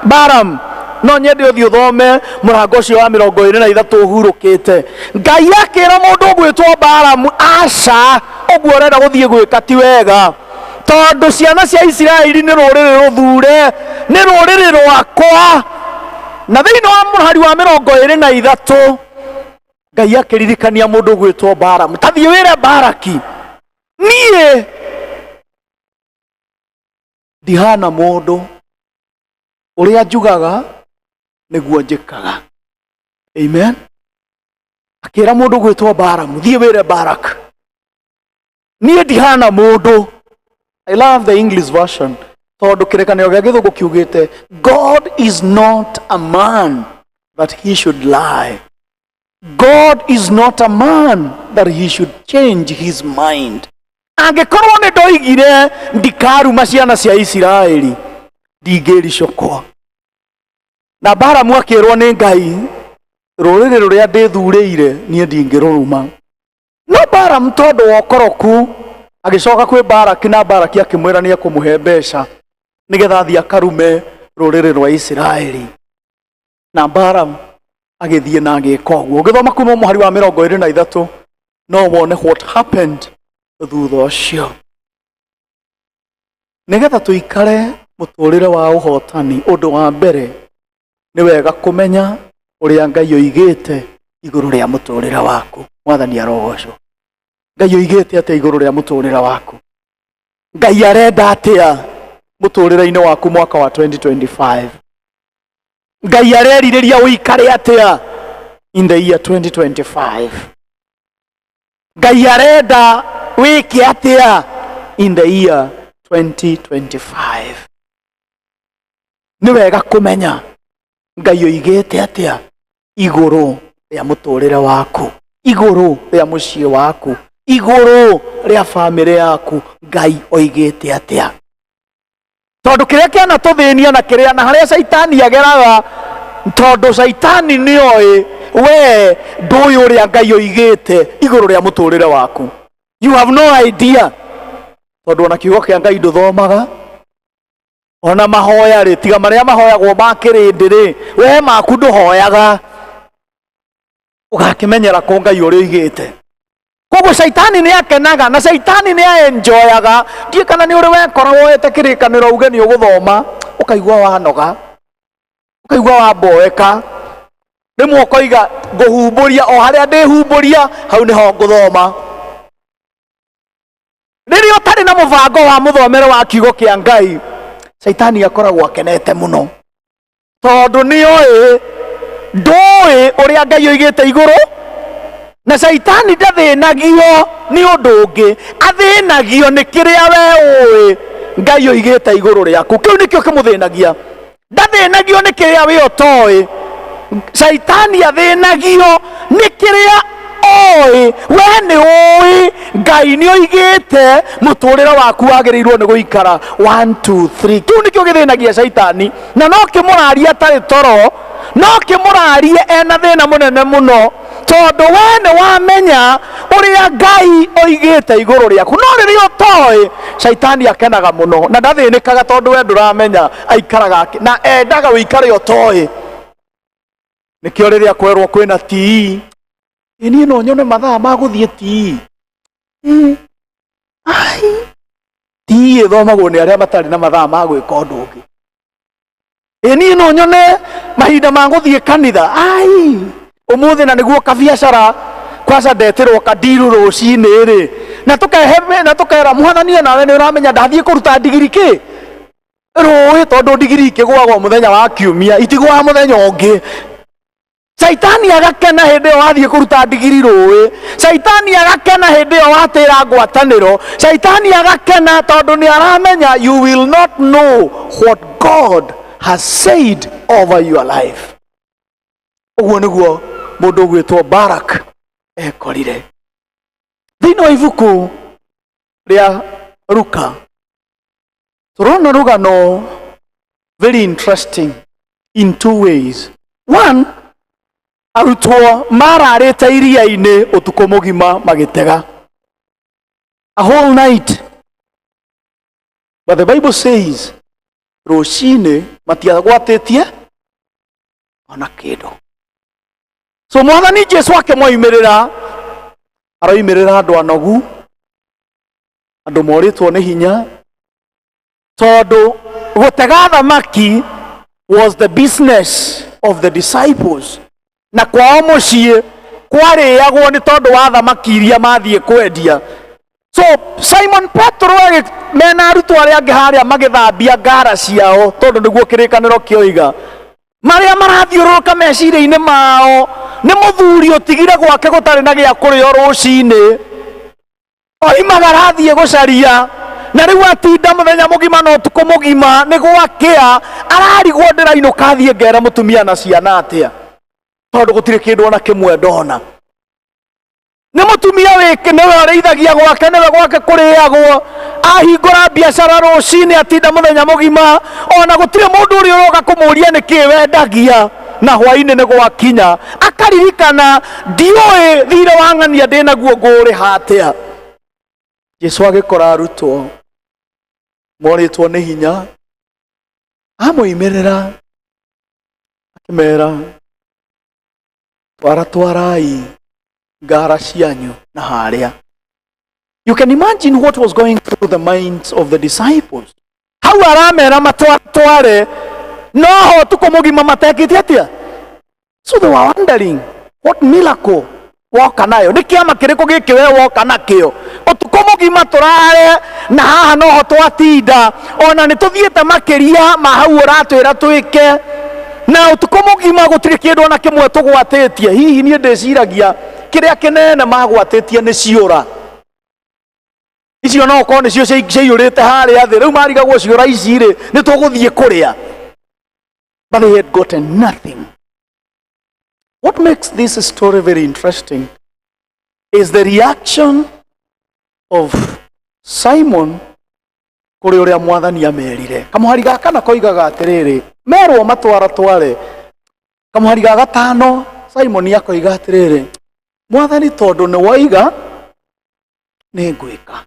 S3: Balaam. No nyende ũthiĩ ũthome mũrango ũcio wa 23 ũhurũkĩte. Ngai akĩra mũndũ ũgwĩtwo Balaam, aca, ũguo ũrenda gũthiĩ gwĩka ti wega, tondũ ciana cia Isiraeli nĩ rũrĩrĩ rũthure, nĩ rũrĩrĩ rwakwa. Na thĩinĩ wa mũhari wa 23 Ngai akĩririkania mũndũ ũgwĩtwo Balaam, ta thiĩ wĩre Baraki, niĩ ndihana mũndũ, ũrĩa njugaga nĩguo njĩkaga. Amen. Akĩra mũndũ gwĩtwo Balaam, thiĩ wĩre Barak, niĩ ndihana mũndũ. I love the English version tondũ kĩrĩkanĩro gĩa gĩthũngũ kiugĩte, God is not a man that he should lie. God is not a man that he should change his mind. Angĩkorwo nĩ ndoigire ndikaruma ciana cia Isiraeli, ndingĩricũkwo. Na Balamu akĩrwo nĩ Ngai, rũrĩrĩ rũrĩa ndĩthurĩire niĩ ndingĩrũruma. No Balamu tondũ wa ũkoroku agĩcoka kwĩ Baraki, na Baraki akĩmwĩra nĩ ekũmũhe mbeca nĩgetha athiĩ akarume rũrĩrĩ rwa Isiraeli. Na Balamu agĩthiĩ na agĩka ũguo. Ũgĩthoma kuma mũhari wa 23 no wone what happened thutha ũcio. Nĩgetha tũikare mũtũrĩre wa ũhotani, ũndũ wa mbere nĩ wega kũmenya ũrĩa Ngai oigĩte igũrũ rĩa mũtũrĩre waku. Mwathani arogocwo. Ngai oigĩte atĩa igũrũ rĩa mũtũrĩre waku? Ngai arenda atĩa mũtũrĩre-inĩ waku mwaka wa 2025? Ngai arerirĩria ũikare atĩa in the year 2025? Ngai arenda wĩke atĩa in the year 2025? Nĩ wega kũmenya Ngai oigĩte atĩa igũrũ rĩa mũtũrĩre waku, igũrũ rĩa mũciĩ waku, igũrũ rĩa bamĩrĩ yaku. Ngai oigĩte atĩa? Tondũ kĩrĩa kĩanatũthĩnia na kĩrĩa na harĩa caitani ageraga, tondũ caitani nĩoĩ we ndũĩ ũrĩa Ngai oigĩte igũrũ rĩa mũtũrĩre waku. You have no idea, tondũ ona kiugo kĩa Ngai ndũthomaga, ona mahoya rĩ, tiga marĩa mahoyagwo ma kĩrĩndĩ rĩ, we maku ndũhoyaga, ũgakĩmenyera kũ Ngai ũrĩa oigĩte? Koguo caitani nĩ akenaga na caitani nĩ aenjoyaga. Ndiĩ kana nĩ ũrĩ wekora woete kĩrĩkanĩro uge nĩ ũgũthoma, ũkaigua wanoga, ũkaigua wamboeka, rĩmwe ũkoiga ngũhumbũria o harĩa ndĩhumbũria hau nĩho ngũthoma. Rĩrĩa ũtarĩ na mũbango wa mũthomere wa kiugo kĩa Ngai, caitani akoragwo akenete mũno, tondũ nĩ oĩ ndũĩ ũrĩa Ngai oigĩte igũrũ. Na caitani ndathĩnagio nĩ ũndũ ũngĩ, athĩnagio nĩ kĩrĩa we ũĩ Ngai oigĩte igũrũ rĩaku. Kĩu nĩkĩo kĩmũthĩnagia. Ndathĩnagio nĩ kĩrĩa we ũtoĩ, caitani athĩnagio nĩ kĩrĩa oĩ we nĩ ũĩ Ngai nĩ oigĩte mũtũrĩre waku wagĩrĩirwo nĩ gũikara 1 2 3. Kĩu nĩkĩo gĩthĩnagia caitani, na no kĩmũrarie atarĩ toro, no kĩmũrarie ena thĩna mũnene mũno, tondũ we nĩ wamenya ũrĩa Ngai oigĩte igũrũ rĩaku. No rĩrĩa ũtoĩ, caitani akenaga mũno na ndathĩnĩkaga, tondũ we ndũramenya, aikaraga na endaga ũikare ũtoĩ. Nĩkĩo rĩrĩa kwerwo kwĩna tii, ĩ niĩ no nyone mathaa ma gũthiĩ tii. Ai, tii ĩthomagwo nĩ arĩa matarĩ na mathaa ma gwĩka ũndũ ũngĩ. Ĩ niĩ no nyone mahinda ma gũthiĩ kanitha, ai, ũmũthĩ na nĩguo kabiacara kwaca ndetĩrwo kandiru rũcinĩ rĩ, na tũkehe na tũkera Mwathani, onawe nĩ ũramenya ndathiĩ kũruta ndigiri kĩ rũĩ, tondũ ndigiri ikĩgũagwo mũthenya wa kiumia, itigũaga mũthenya ũngĩ. Caitani agakena hĩndĩ ĩyo wathiĩ kũruta ndigiri rũĩ. Caitani agakena hĩndĩ ĩyo watĩra ngwatanĩro. Caitani agakena tondũ nĩ aramenya you will not know what God has said over your life. Ũguo nĩguo mũndũ ũgwĩtwo Barak ekorire. Thĩinĩ wa ibuku rĩa Luka tũrona rũgano very interesting in two ways. One, arutwo mararĩte iria-inĩ ũtukũ mũgima magĩtega, a whole night, but the Bible says rũcinĩ matiagwatĩtie ona kĩndũ. So Mwathani Jesu akĩmoimĩrĩra, aroimĩrĩra andũ anogu, andũ morĩtwo nĩ hinya, tondũ gũtega thamaki was the business of the disciples, na kwao mũciĩ kwarĩagwo nĩ tondũ wa thamaki iria mathiĩ kwendia. So Simon Petro mena arutwo arĩa angĩ harĩa magĩthambia ngara ciao, tondũ nĩguo kĩrĩkanĩro kĩoiga, marĩa marathiũrũrũka meciria-inĩ mao nĩ mũthuri ũtigire gwake gũtarĩ na gĩa kũrĩo, rũcinĩ oimaga arathiĩ gũcaria, na rĩu atinda mũthenya mũgima na ũtukũ mũgima, nĩ gwakĩa ararigwo, ndĩrainũka thiĩ ngere mũtumia na ciana atĩa, tondũ gũtirĩ kĩndũ ona kĩmwe ndona. Nĩ mũtumia wĩkĩ, nĩwe ũrĩithagia gwake, nĩwe gwake kũrĩagwo. Ahingũra biacara rũcinĩ, atinda mũthenya mũgima, ona gũtirĩ mũndũ ũrĩa ũroka kũmũria nĩ kĩĩ wendagia, na hwainĩ nĩ gwakinya akaririkana, ndiũĩ thirĩ wa ng'ania ndĩnaguo ngũũrĩha atĩa. Jesu agĩkora arutwo morĩtwo nĩ hinya, amũimĩrĩra akĩmera, "Twara twarai ngara cianyu na harĩa." You can imagine what was going through the minds of the disciples. Hau aramera matware, noho ũtukũ mũgima matekĩte atĩa. So they were wondering, what miracle woka nayo? Nĩ kĩama kĩrĩkũ gĩkĩ we woka nakĩo? Ũtukũ mũgima tũrare na haha noho twatinda, ona nĩ tũthiĩte makĩria ma hau ũratwĩra twĩke, na ũtukũ mũgima gũtirĩ kĩndũ ona kĩmwe tũgwatĩtie. Hihi niĩ ndĩciragia kĩrĩa kĩnene magwatĩtie nĩ ciũra icio, no ũkorwo nĩcio ciaiyũrĩte harĩa thĩ. Rĩu marigagwo, ciũra ici rĩ, nĩ tũgũthiĩ kũrĩa? But they had gotten nothing. What makes this story very interesting is the reaction of Simon kũrĩ ũrĩa Mwathani amerire. Kamũhari ga kana koigaga atĩrĩrĩ, merwo matwara tware. Kamũhari ga gatano, Simon akoiga atĩrĩrĩ, "Mwathani, tondũ nĩ woiga, nĩ ngwĩka."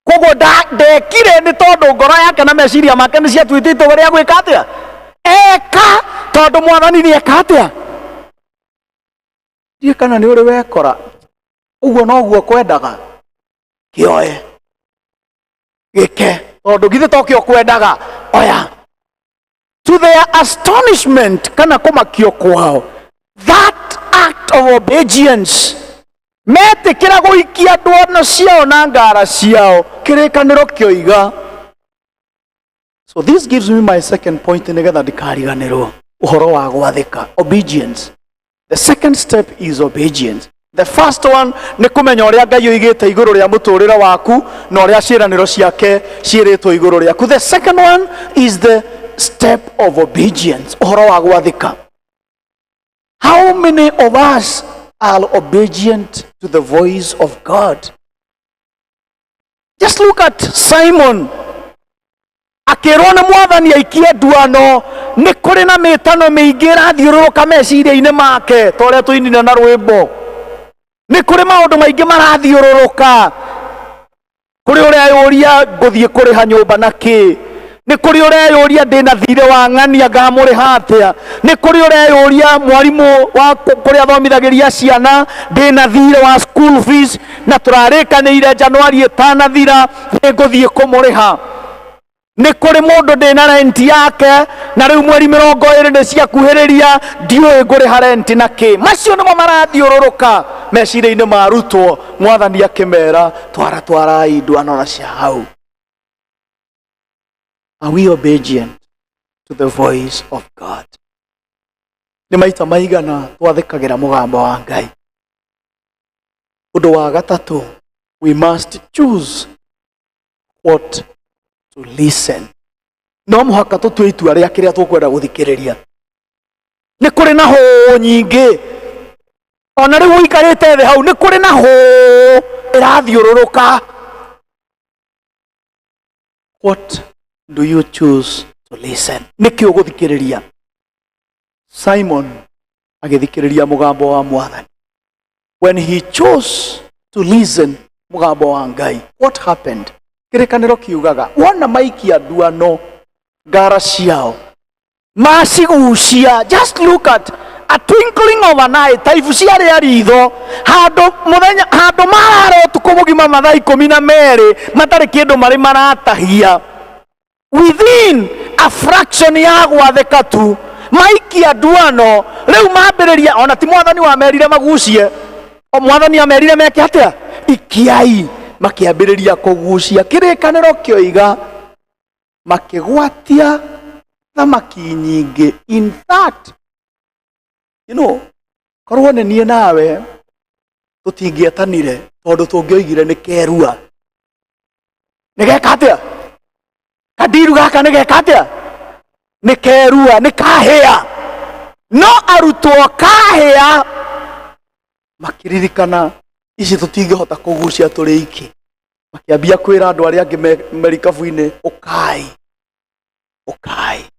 S3: Koguo ndekire nĩ tondũ ngoro yake na meciria make nĩ ciatuĩte itua rĩa gwĩka atĩa? Eka tondũ Mwathani nĩ eka atĩa. Ndiĩ kana nĩ ũrĩ wekora ũguo, noguo kwendaga kĩoe gĩke, tondũ githĩ tokĩo kwendaga oya. To their astonishment, kana kũmakio kwao, that act of obedience, metĩkĩra gũikia ndwano ciao na ngara ciao, kĩrĩkanĩro kĩoiga. So this gives me my second point, nĩgetha ndikariganĩrwo, ũhoro wa gwathĩka, obedience. The second step is obedience. The first one nĩ kũmenya ũrĩa Ngai oigĩte igũrũ rĩa mũtũrĩre waku na ũrĩa ciĩranĩro ciake ciĩrĩtwo igũrũ rĩaku. The second one is the step of obedience, ũhoro wa gwathĩka. How many of us are obedient to the voice of God? Just look at Simon. Akĩrwo nĩ Mwathani aikie nduano, nĩ kũrĩ na mĩtano mĩingĩ ĩrathiũrũrũka meciria-inĩ make, ta ũrĩa tũinire na rwĩmbo. Nĩ kũrĩ maũndũ maingĩ marathiũrũrũka. Kũrĩ ũreyũria, ngũthiĩ kũrĩha nyũmba na kĩ? Nĩ kũrĩ ũreyũria, ndĩna thirĩ wa ng'ania, ngamũrĩha atĩa? Nĩ kũrĩ ũreyũria, mwarimũ wa kũrĩa thomithagĩria ciana, ndĩna thirĩ wa school fees, na tũrarĩkanĩire Januari ĩtanathira nĩ ngũthiĩ kũmũrĩha. Nĩ kũrĩ mũndũ ndĩna renti yake, na rĩu mweri 20 nĩ ciakuhĩrĩria, ndiũĩ ngũrĩha renti na kĩ. Macio nĩmo marathiũrũrũka meciria-inĩ ma arutwo. Mwathani akĩmera, "Twara twarai nduano na cia hau." Are we obedient to the voice of God? Nĩ maita maigana twathĩkagĩra mũgambo wa Ngai? Ũndũ wa gatatũ, we must choose what to listen. No mũhaka tũtue itua rĩa kĩrĩa tũkwenda gũthikĩrĩria. Nĩ kũrĩ na hũũ nyingĩ, ona rĩu ũikarĩte thĩ hau nĩ kũrĩ na hũũ ĩrathiũrũrũka. What do you choose to listen? Nĩkĩ ũgũthikĩrĩria? Simon agĩthikĩrĩria mũgambo wa Mwathani. When he chose to listen mũgambo wa Ngai, what happened? Kĩrĩkanĩro kiugaga wona maikia nduano ngara ciao macigucia, just look at a twinkling of an eye, ta ibu cia rĩa ritho, handũ mũthenya, handũ marara ũtukũ mũgima mathaa 12 matarĩ kĩndũ marĩ maratahia, within a fraction ya gwathĩka tu maikia nduano rĩu mambĩrĩria. Ona ti Mwathani wamerire magucie, o Mwathani amerire meke atĩa? Ikiai. Makĩambĩrĩria kũgucia. Kĩrĩkanĩro kĩoiga makĩgwatia thamaki nyingĩ. In fact, korwo nĩ niĩ nawe tũtingĩetanire, tondũ tũngĩoigire nĩ kerua, nĩ geka atĩa kandiru gaka, nĩ geka atĩa, nĩ kerua, nĩ kahĩa. No arutwo kahĩa makĩririkana ici tũtingĩhota kũgucia tũrĩ iki, makĩambia kwĩra andũ arĩa angĩ merikabu-inĩ, ũkai, ũkai.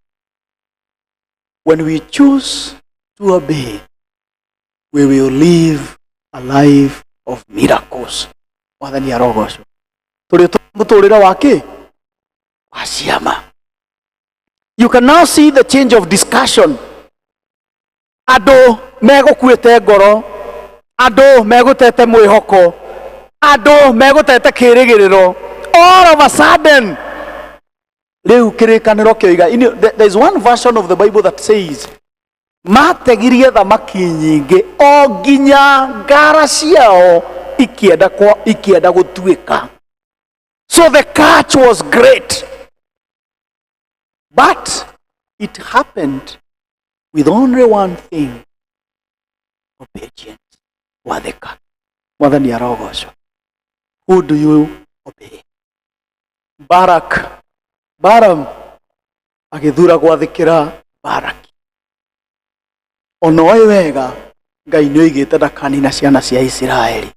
S3: When we choose to obey, we will live a life of miracles. Mwathani arogocwo. Tũrĩ mũtũrĩre wa kĩ wa ciama. You can now see the change of discussion. Andũ megũkuĩte ngoro, andũ megũtete mwĩhoko, andũ megũtete kĩrĩgĩrĩro, all of a sudden rĩu kĩrĩkanĩro kĩoiga, there is one version of the Bible that says mategirie thamaki nyingĩ o nginya ngara ciao ikienda ikienda gũtuĩka. So the catch was great, but it happened with only one thing: obedience, gwathĩka. Mwathani arogocwo. Who do you obey? Barak, Balaam agĩthura gwathĩkĩra Baraki, ona oĩ wega Ngai nĩ oigĩte ndakanina ciana cia Isiraeli.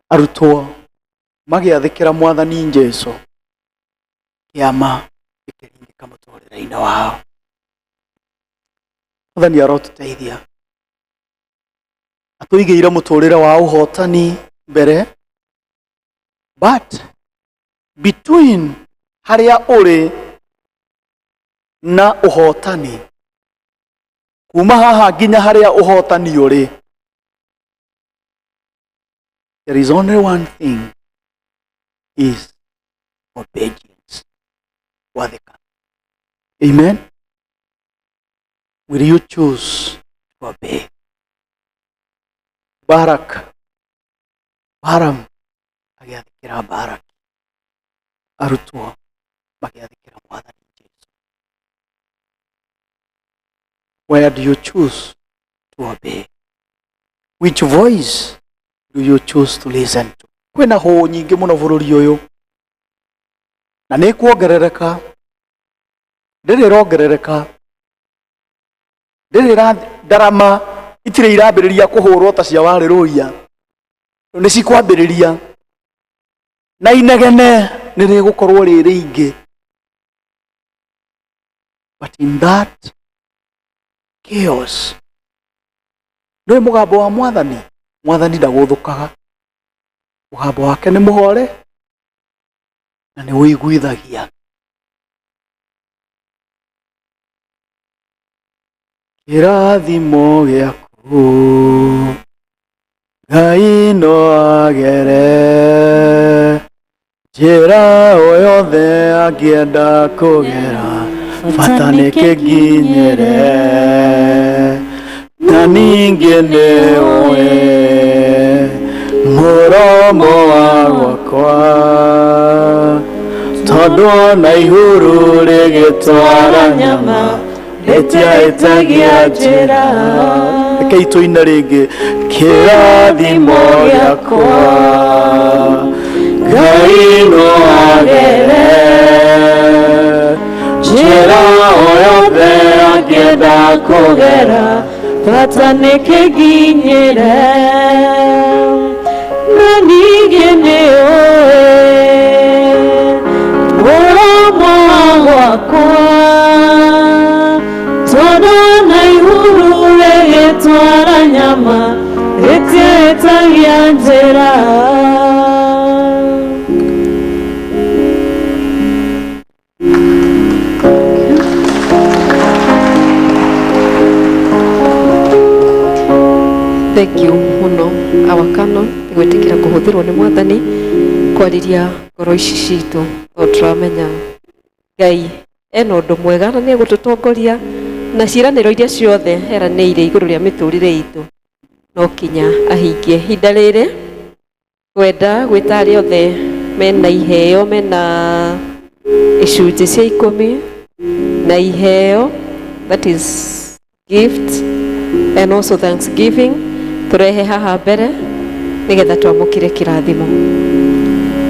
S3: Arutwo magĩathĩkĩra Mwathani Jesu, kĩama gĩkĩringĩka mũtũrĩre-inĩ wao. Mwathani arotũteithia, atũigĩire mũtũrĩre wa ũhotani mbere, but between harĩa ũrĩ na ũhotani, kuma haha nginya harĩa ũhotani ũrĩ, there is only one thing, is obedience, gwathĩka. Amen. Will you choose to obey? Barak, Balaam agĩathĩkĩra Barak, arutwo magĩathĩkĩra Mwathani Jesu. Where do you choose to obey? Which voice do you choose to listen to? Kwĩna hũũ nyingĩ mũno bũrũri ũyũ, na nĩ kuongerereka, ndĩrĩ ĩrongerereka, ndĩrĩ ndarama itirĩ irambĩrĩria kũhũrwo ta cia warĩ rũiya, nĩ cikwambĩrĩria, na inegene nĩ rĩgũkorwo rĩ rĩingĩ. But in that chaos, nĩ mũgambo wa Mwathani. Mwathani ndagũthũkaga, mũgambo wake nĩ mũhore na nĩ ũiguithagia. Kĩrathimo gĩaku Ngai no agere njĩra o yothe angĩenda kũgera, bata nĩ kĩnginyĩre, na ningĩ nĩ ũĩ mũromo wa gwakwa, tondũ ona ihuru rĩgĩtwara nyama.
S7: Ĩtiahĩtagia njĩra.
S3: Rekei tũine rĩngĩ. Kĩrathimo gĩakwa
S7: Ngai no agere njĩra o yothe angĩenda kũgera, bata nĩ kĩnginyĩre. Na ningĩ nĩ ũĩ mũromo gwakwa, tondũ na ihuru rĩgĩtwara nyama rĩtiĩtagia njĩra.
S2: Thank you muno our canon nĩ gwĩtĩkĩra kũhũthĩrwo nĩ mwathani kwarĩria ngoro ici citũ, tondũ tũramenya Ngai ena ũndũ mwega na nĩ egũtũtongoria na ciĩranĩro iria ciothe eranĩire igũrũ rĩa mĩtũrĩre itũ no kinya ahingie. Ihinda rĩrĩ kwenda gwĩta arĩa othe mena iheo, mena icunjĩ cia 10 na iheo, that is gift and also thanksgiving, turehe haha mbere nigetha twamũkĩre kĩrathimo.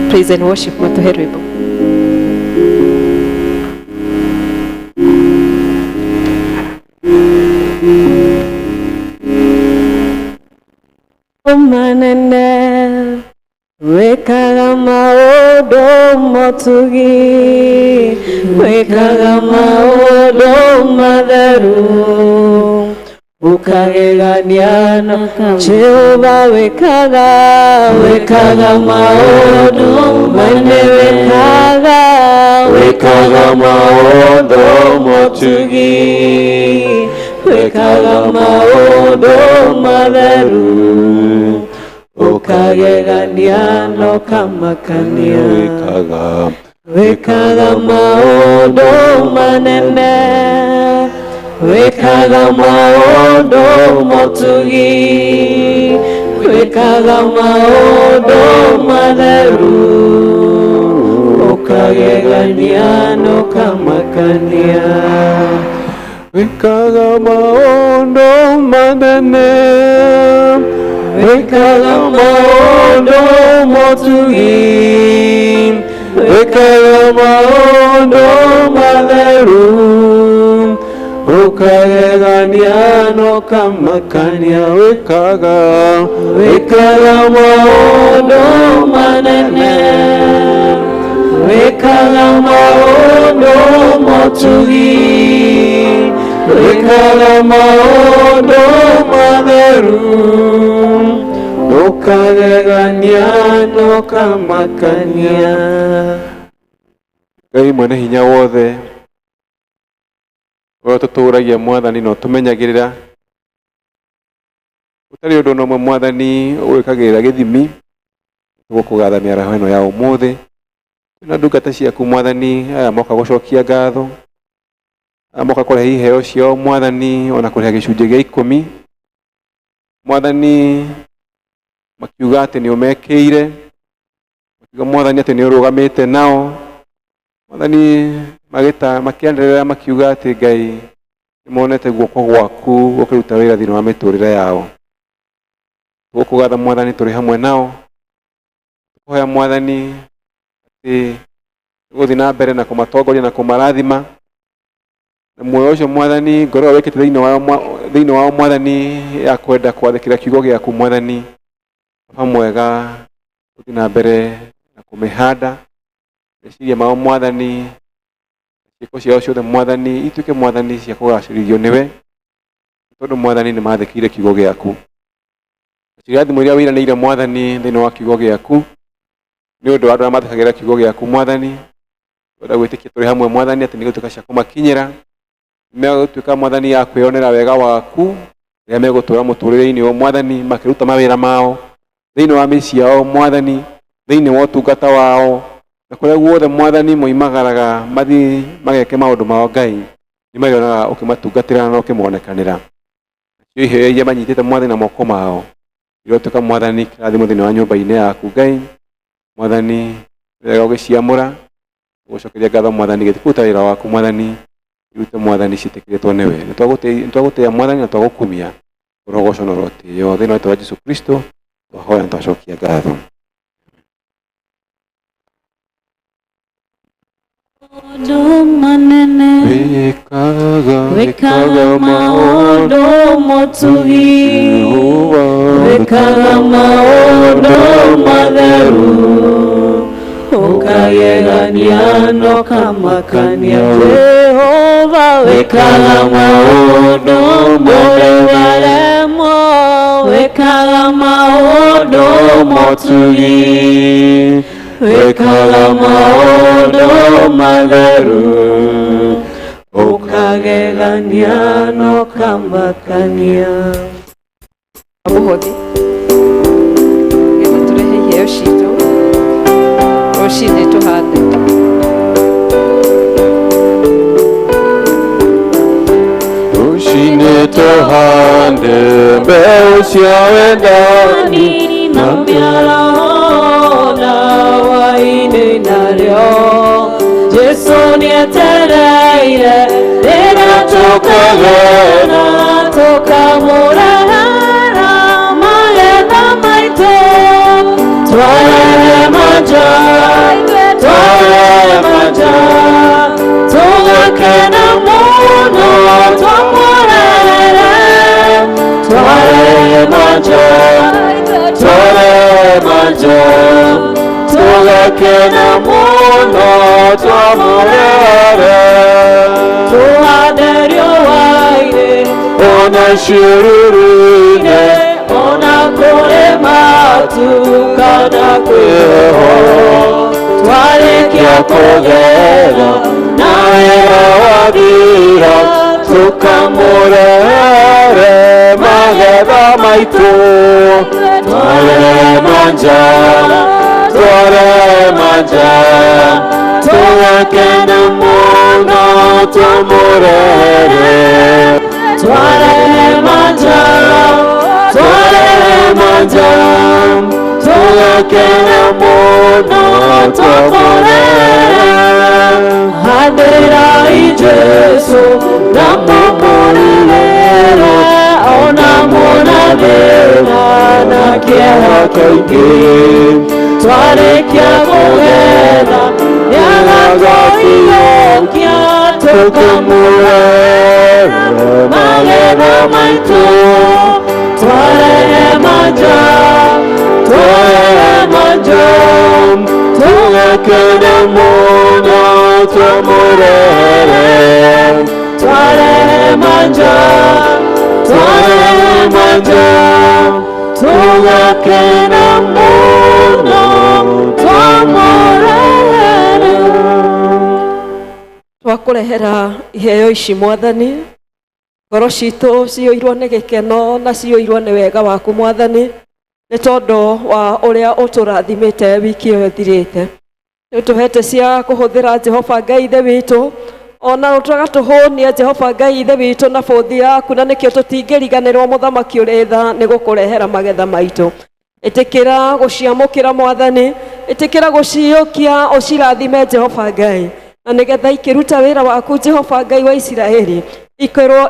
S2: Praise and worship matuhe rwĩmbo.
S1: Manene wĩkaga maũndũ motugi, wĩkaga maũndũ matheru, ukagegania na Jehova. Wĩkaga maũndũ manene, wĩkaga
S7: maũndũ motugi,
S1: wĩkaga maũndũ matheru, ukagegania na ũkamakania. Wĩkaga maũndũ manene, wĩkaga maũndũ motugi, wĩkaga maũndũ matheru, ukagegania na ũkamakania.
S4: Wĩkaga maũndũ manene, wĩkaga maũndũ motugi, wĩkaga maũndũ matheru, ukagegania na ũkamakania. Wĩkaga
S1: maũndũ manene, wĩkaga maũndũ motugi,
S7: wĩkaga maũndũ matheru, ukagegania na ũkamakania.
S4: Ngai mwene hinya wothe, ũrĩa ũtũtũragia mwathani na ũtũmenyagĩrĩra, ũtarĩ ũndũ na ũmwe mwathani ũgwĩkagĩrĩra gĩthimi, tũgũkũgatha mĩaraho ĩno ya ũmũthĩ. Twĩna ndungata ciaku mwathani, aya moka gũcokia ngatho, aya moka kũrehe iheo ciao mwathani, ona kũrĩha gĩcunjĩ gĩa 10 mwathani, makiuga atĩ nĩ ũmekĩire, makiuga mwathani atĩ nĩ ũrũgamĩte nao mwathani, magĩta makĩanĩrĩra makiuga atĩ Ngai nĩ monete guoko gwaku gũkĩruta wĩra thĩinĩ wa mĩtũrĩre yao. Tũgũkũgatha mwathani tũrĩ hamwe nao, tũkũhoya mwathani atĩ gũthiĩ na mbere na kũmatongoria na kũmarathima na muoyo ũcio mwathani, ngoro ĩyo wĩkĩte thĩinĩ wao mwathani ya kwenda kwathĩkĩra kiugo gĩaku mwathani. Baba mwega, ũthiĩ na mbere na kũmĩhanda meciria mao mwathani, ciĩko ciao ciothe mwathani ituĩke mwathani cia kũgacĩrithio nĩwe, tondũ mwathani nĩ mathĩkĩire kiugo gĩaku. Irathimo iria wĩranĩire mwathani thĩinĩ wa kiugo gĩaku nĩ ũndũ wa andũ arĩa mathĩkagĩra kiugo gĩaku mwathani, twenda gwĩtĩkia tũrĩ hamwe mwathani atĩ nĩ gũtuĩka cia kũmakinyĩra, megũtuĩka mwathani ya kwĩyonera wega waku rĩrĩa megũtũra mũtũrĩre-inĩ ũyũ mwathani, makĩruta mawĩra mao thĩinĩ wa mĩciĩ yao mwathani, thĩinĩ wa ũtungata wao na kũrĩa guothe mwathani moimagaraga mathiĩ mageke maũndũ mao. Ngai, nĩ marĩonaga ũkĩmatungatĩra na ũkĩmonekanĩra. Nacio iheo iria manyitĩte mwathani na moko mao irotuĩka mwathani kĩrathimo thĩinĩ wa nyũmba-inĩ yaku. Ngai mwathani, wega ũgĩciamũra, gũcokeria ngatho mwathani, gĩtikũruta wĩra waku mwathani. Irute Mwathani ciĩtĩkĩrĩtwo nĩwe. Nĩ twagũtĩĩa Mwathani na twagũkumia, ũrogocwo na ũrotĩĩo. Thĩinĩ wa rĩĩtwa rĩa Jesũ Kristo twahoya na twacokia ngatho.
S7: Maũndũ manene.
S4: Wĩkaga
S7: Wĩkaga maũndũ motugi. Wĩkaga maũndũ matheru. Ũkagegania na ũkamakania. Jehova wĩkaga maũndũ mũrĩ waremwo. Wĩkaga maũndũ motugi. Wĩkaga maũndũ matheru. Ũkagegania na ũkamakania.
S2: Mũhothi getha tũrehe iheo citũ rũcinĩ tũhande.
S4: Rũcinĩ tũhande mbeũ cia wendani
S7: na mĩaraho na hwaĩ-inĩ narĩo Jesũ nĩetereire rĩrĩa tũkagera tũkamũrehera magetha maitũ. Twarehe manja, twarehe manja, tũgakena mũno twamũrehere. Twarehe manja,
S4: twarehe manja, tũgakena mũno twamũrehere.
S7: Tũhande riũa-inĩ
S4: ona ciĩruru-inĩ,
S7: ona kũrĩ matu kana kwĩ heho. Twarĩkia kũgetha
S4: na wĩra wathira, tũkamũrehere magetha maitũ. Twarehe manja, twarehe manja, tũgakena mũno twamũrehere.
S7: Twarehe manja, twarehe manja,
S4: tũgakena mũno twamũrehere.
S7: Handĩrai Jesũ na mũmũrĩrĩre ona muona thĩna na kĩeha
S4: kaingĩ.
S7: Twarĩkia kũgetha nĩagatũiyũkia tũkamũrehere magetha maitũ. Twarehe manja, twarehe manja,
S4: tũgakena mũno twamũrehere.
S7: Twarehe manja, twarehe manja, tũgakena mũno twamũrehere.
S2: Twakũrehera iheo ici Mwathani, ngoro citũ ciyũirwo nĩ gĩkeno na ciyũirwo nĩ wega waku Mwathani, nĩ tondũ wa ũrĩa ũtũrathimĩte wiki ĩyo ĩthirĩte. Nĩ ũtũhete cia kũhũthĩra Jehova Ngai Ithe witũ, ona ũgatũhũnia Jehova Ngai Ithe witũ na bũthi yaku, na nĩkĩo tũtingĩriganĩrwo Mũthamaki ũrĩ tha nĩ gũkũrehera magetha maitũ. Ĩtĩkĩra gũciamũkĩra Mwathani, ĩtĩkĩra gũciyũkia ũcirathime Jehova Ngai, na nĩgetha ikĩruta wĩra waku Jehova Ngai wa Isiraeli, ikorwo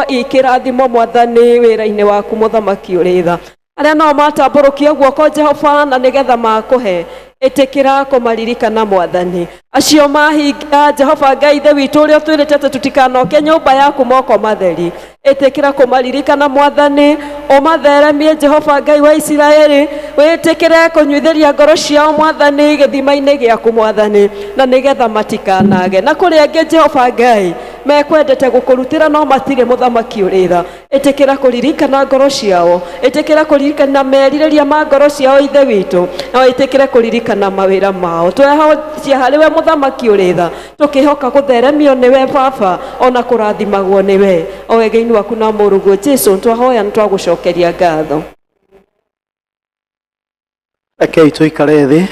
S2: ikĩrathimwo Mwathani wĩra-inĩ waku Mũthamaki ũrĩ tha. Arĩa nao matambũrũkia guoko Jehova na nĩgetha makũhe, ĩtĩkĩra kũmaririkana Mwathani. Acio mahinga Jehova Ngai Ithe witũ ũrĩa ũtwĩrĩte atĩ tũtikanoke nyũmba yaku moko matheri, ĩtĩkĩra kũmaririkana Mwathani, ũmatheremie Jehova Ngai wa Isiraeli, wĩtĩkĩre kũnyuithĩria ngoro ciao Mwathani gĩthima-inĩ gĩaku Mwathani, na nĩgetha matikanage. Na kũrĩ angĩ Jehova Ngai mekwendete gũkũrutĩra no matirĩ Mũthamaki ũrĩ tha, ĩtĩkĩra kũririkana ngoro ciao, ĩtĩkĩra kũririkana merirĩria ma ngoro ciao Ithe witũ, na ĩtĩkĩre kũririkana mawĩra mao. Twehocia harĩ we Mũthamaki ũrĩ tha, tũkĩhoka gũtheremio nĩwe Baba, ona kũrathimagwo nĩwe. O wega-inĩ waku na mũrũguo Jesũ twahoya na twagũcokeria ngatho.
S3: Rekei tũikare thĩ.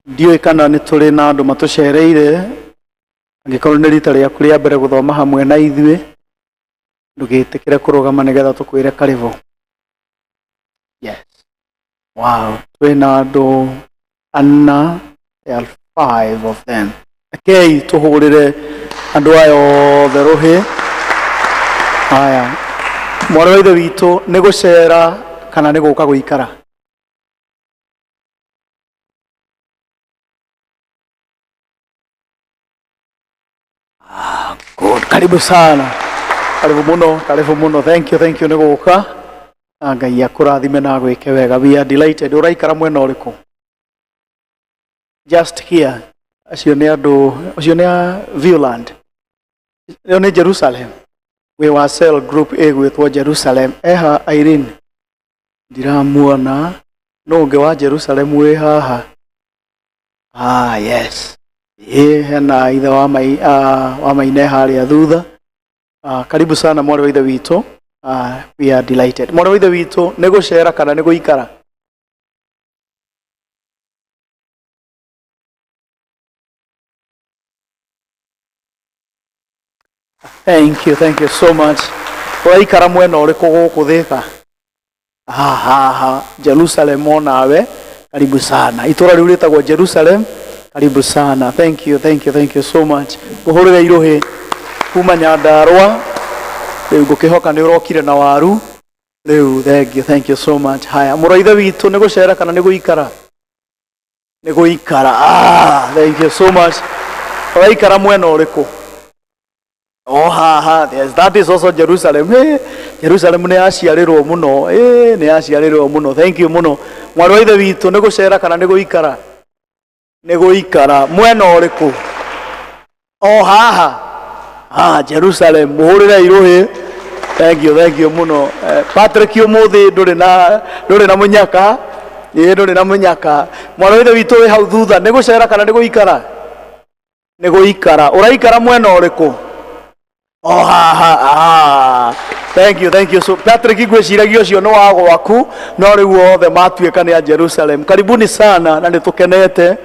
S3: Ndiũĩ kana nĩ tũrĩ na andũ matũcereire. Angĩkorwo nĩ rita rĩaku rĩa mbere gũthoma hamwe na ithuĩ, ndũgĩtĩkĩre kũrũgama nĩgetha tũkwĩre karibu. Yes. Wow. Twĩna andũ ana, there are 5 of them. Rekei tũhũrĩre andũ aya othe rũhĩ. Haya, mwarĩ wa ithe witũ, nĩ gũcera kana nĩ gũka gũikara? Ah, good. Karibu sana, karibu muno, karibu muno. Thank you, thank you nĩ gũka. Na Ngai akũrathime na agwĩke wega. We are delighted. Ũraikara mwena ũrĩkũ? Just here. Acio nĩ andũ, acio nĩ a Viewland. Ĩyo nĩ Jerusalem. Wĩ wa cell group ĩgwĩtwo Jerusalem. Eha Irene? Ndiramuona. Nũ ũngĩ wa Jerusalem wĩ haha? Ah, yes. Ĩ hena ithe wa mai, ah, wa maine harĩa thutha. Ah, karibu sana mwarĩ wa ithe witũ. Ah, we are delighted. Mwarĩ wa ithe witũ, nĩ gũcera kana nĩ gũikara? Thank you, thank you so much. Ũraikara mwena ũrĩkũ gũkũ Thĩka? Ha ha, Jerusalem onawe, karibu sana. Itũra rĩu rĩtagwo Jerusalem, karibu sana. Thank you, thank you, thank you so much. Ngũhũrĩre irũhĩ kuma Nyandarũa. Rĩu ngũkĩhoka nĩ ũrokire na waru. Rĩu thank you, thank you so much. Haya, mũrũ wa ithe witũ, nĩ gũcera kana nĩ gũikara? Nĩ gũikara. Ah, thank you so much. Ũraikara mwena ũrĩkũ? Oh, haha. Yes, that is also Jerusalem. Hey, Jerusalem nĩ yaciarĩrwo mũno. Hey, nĩ yaciarĩrwo mũno. Thank you mũno. Mwarĩ wa ithe witũ, nĩ gũcera kana nĩ gũikara? Nĩ gũikara. Mwena ũrĩkũ? O haha. Ah, Jerusalem. Mũhũrĩre irũhĩ. Thank you, thank you mũno. Eh, Patrick, ũmũthĩ ndũrĩ na mũnyaka. Ĩĩ, ndũrĩ na mũnyaka. Mwarĩ wa ithe witũ wĩ hau thutha, nĩ gũcera kana nĩ gũikara? Nĩ gũikara. Ũraikara mwena ũrĩkũ? O haha. Ah, thank you, thank you. So Patrick, ngwĩciragia ũcio nĩ wa gwaku, no rĩu othe matuĩka nĩ a Jerusalem. Karibuni sana na nĩ tũkenete.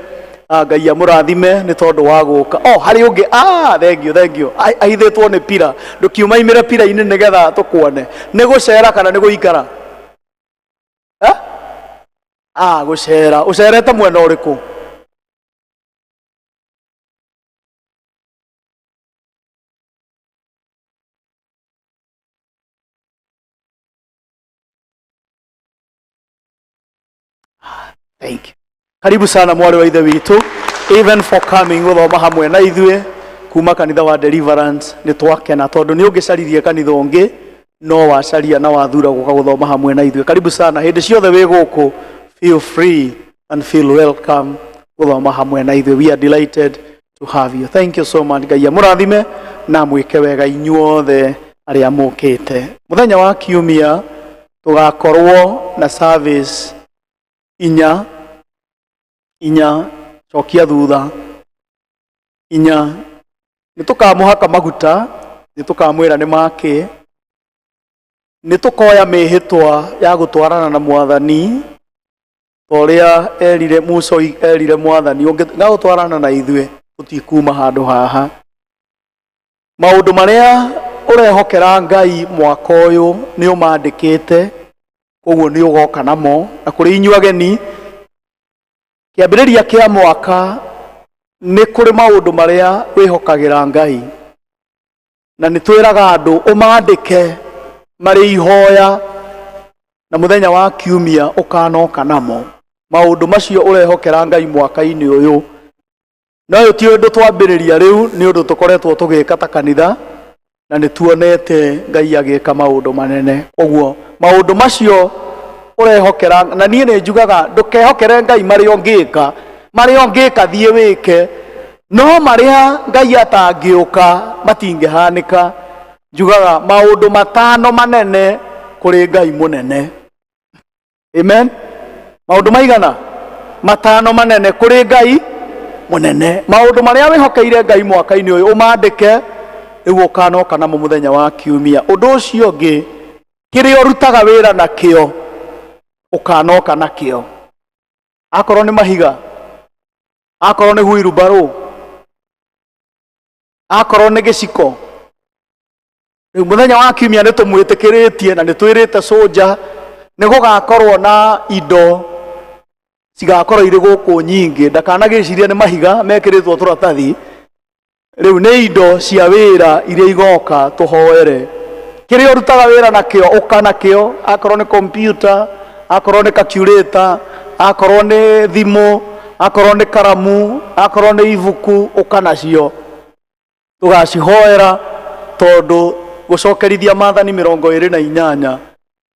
S3: Ah, Ngai amũrathime nĩ tondũ wa gũka. Oh, harĩ ũngĩ. Ah, thank you, thank you. Ahithĩtwo nĩ pira. Ndũkiumaimĩre pira-inĩ nĩgetha tũkuone. Nĩ gũcera kana nĩ gũikara? Eh? Ah, gũcera. Ũcerete mwena ũrĩkũ? Thank you. Karibu sana mwarĩ wa ithe witũ, even for coming gũthoma hamwe na ithuĩ kuma kanitha wa Deliverance. Nĩ twakena tondũ nĩ ũngĩcaririe kanitha ũngĩ, no wacaria na wathura gũka gũthoma hamwe na ithuĩ. Karibu sana. Hĩndĩ ciothe wĩ gũkũ, feel free and feel welcome gũthoma hamwe na ithuĩ. We are delighted to have you. Thank you so much. Ngai amũrathime na mwĩke wega inyuothe arĩa mũkĩte. Mũthenya wa kiumia tũgakorwo na service inya inya, cokia thutha inya. Nĩ tũkamũhaka maguta, nĩ tũkamwĩra nĩ makĩ, nĩ tũkoya mĩhĩtwa ya gũtwarana na mwathani ta ũrĩa erire Musa, erire mwathani, ũngĩga gũtwarana na ithuĩ tũtikuma handũ haha. Maũndũ marĩa ũrehokera Ngai mwaka ũyũ nĩ ũmandĩkĩte, koguo nĩ ũgoka namo. Na kũrĩ inyuĩ ageni, kĩambĩrĩria kĩa mwaka nĩ kũrĩ maũndũ marĩa wĩhokagĩra Ngai, na nĩ twĩraga andũ ũmandĩke marĩ ihoya, na mũthenya wa kiumia ũkanoka namo maũndũ macio ũrehokera Ngai mwaka-inĩ ũyũ. No ũyũ ti ũndũ twambĩrĩria rĩu, nĩ ũndũ tũkoretwo tũgĩka ta kanitha, na nĩ tuonete Ngai agĩka maũndũ manene. Koguo maũndũ macio ũrehokera, na niĩ nĩ njugaga ndũkehokere Ngai marĩa ũngĩka, marĩa ũngĩka thiĩ wĩke, no marĩa Ngai atangĩũka matingĩhanĩka. Njugaga maũndũ matano manene kũrĩ Ngai mũnene. Amen. Maũndũ maigana? Matano manene kũrĩ Ngai mũnene. Maũndũ marĩa wĩhokeire Ngai mwaka-inĩ ũyũ ũmandĩke, rĩu ũkanoka namo mũthenya wa kiumia. Ũndũ ũcio ũngĩ, kĩrĩa ũrutaga wĩra nakĩo ũkanoka nakĩo, akorwo nĩ mahiga, akorwo nĩ huirubarũ, akorwo nĩ gĩciko. Rĩu mũthenya wa kiumia nĩ tũmwĩtĩkĩrĩtie na nĩ twĩrĩte cũnja nĩ gũgakorwo na indo cigakorwo irĩ gũkũ nyingĩ. Ndakanagĩcirie nĩ mahiga mekĩrĩtwo tũratathi. Rĩu nĩ indo cia wĩra iria igoka tũhoere. Kĩrĩa ũrutaga wĩra nakĩo ũka nakĩo, akorwo nĩ kompiuta, akorwo nĩ calculator, akorwo nĩ thimũ, akorwo nĩ karamu, akorwo nĩ ibuku, ũka nacio. Tũgacihoera tondũ gũcokerithia maathani 28,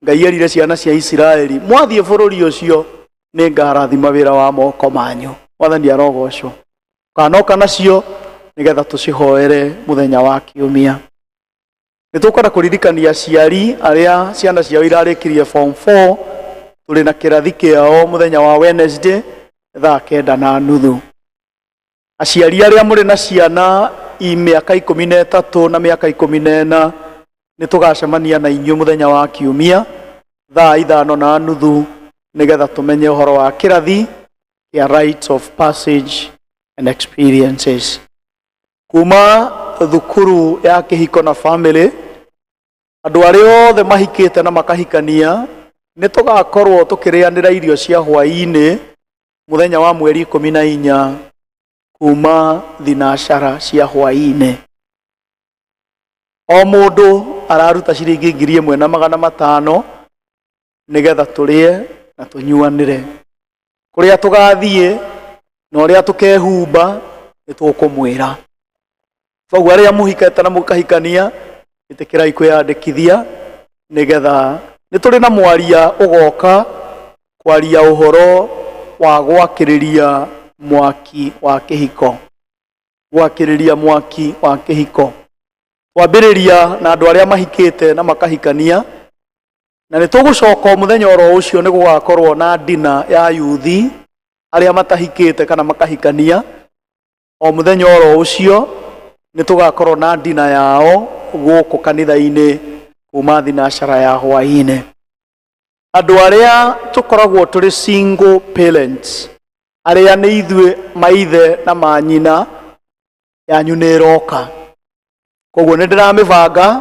S3: Ngai erire ciana cia Isiraeli, mwathiĩ bũrũri ũcio nĩ ngarathima wĩra wa moko manyu. Mwathani arogocwo. Ũkanoka nacio nĩgetha tũcihoere mũthenya wa kiumia. Nĩ tũkwenda kũririkania aciari arĩa ciana ciao irarĩkirie form 4, tũrĩ na kĩrathi kĩao mũthenya wa Wednesday thaa 9:30. Aciari arĩa mũrĩ na ciana i mĩaka 13 na mĩaka 14, nĩ tũgacemania na inyuĩ mũthenya wa kiumia thaa 5:30 nĩgetha tũmenye ũhoro wa kĩrathi kĩa rites of passage and experiences. Kuma thukuru ya kĩhiko na family, andũ arĩa othe mahikĩte na makahikania, nĩ tũgakorwo tũkĩrĩanĩra irio cia hwaĩ-inĩ mũthenya wa mweri 14 kuma thinacara cia hwaĩ-inĩ. O mũndũ araruta ciringi 1,500 nĩgetha tũrĩe na tũnyuanĩre. Kũrĩa tũgathiĩ na ũrĩa tũkehumba nĩ tũkũmwĩra. Koguo arĩa mũhikĩte na mũkahikania, ĩtĩkĩrai kwĩyandĩkithia nĩgetha nĩ tũrĩ na mwaria ũgoka kwaria ũhoro wa gwakĩrĩria mwaki wa kĩhiko. Gwakĩrĩria mwaki wa kĩhiko. Twambĩrĩria na andũ arĩa mahikĩte na makahikania, na nĩ tũgũcoka o mũthenya oro ũcio nĩ gũgakorwo na dinner ya yuthi arĩa matahikĩte kana makahikania. O mũthenya oro ũcio nĩ tũgakorwo na dinner yao gũkũ kanitha-inĩ kuma thinacara ya hwaĩ-inĩ. Andũ arĩa tũkoragwo tũrĩ single parents, arĩa nĩ ithuĩ maithe na manyina, yanyu nĩ ĩroka. Koguo nĩ ndĩramĩbanga,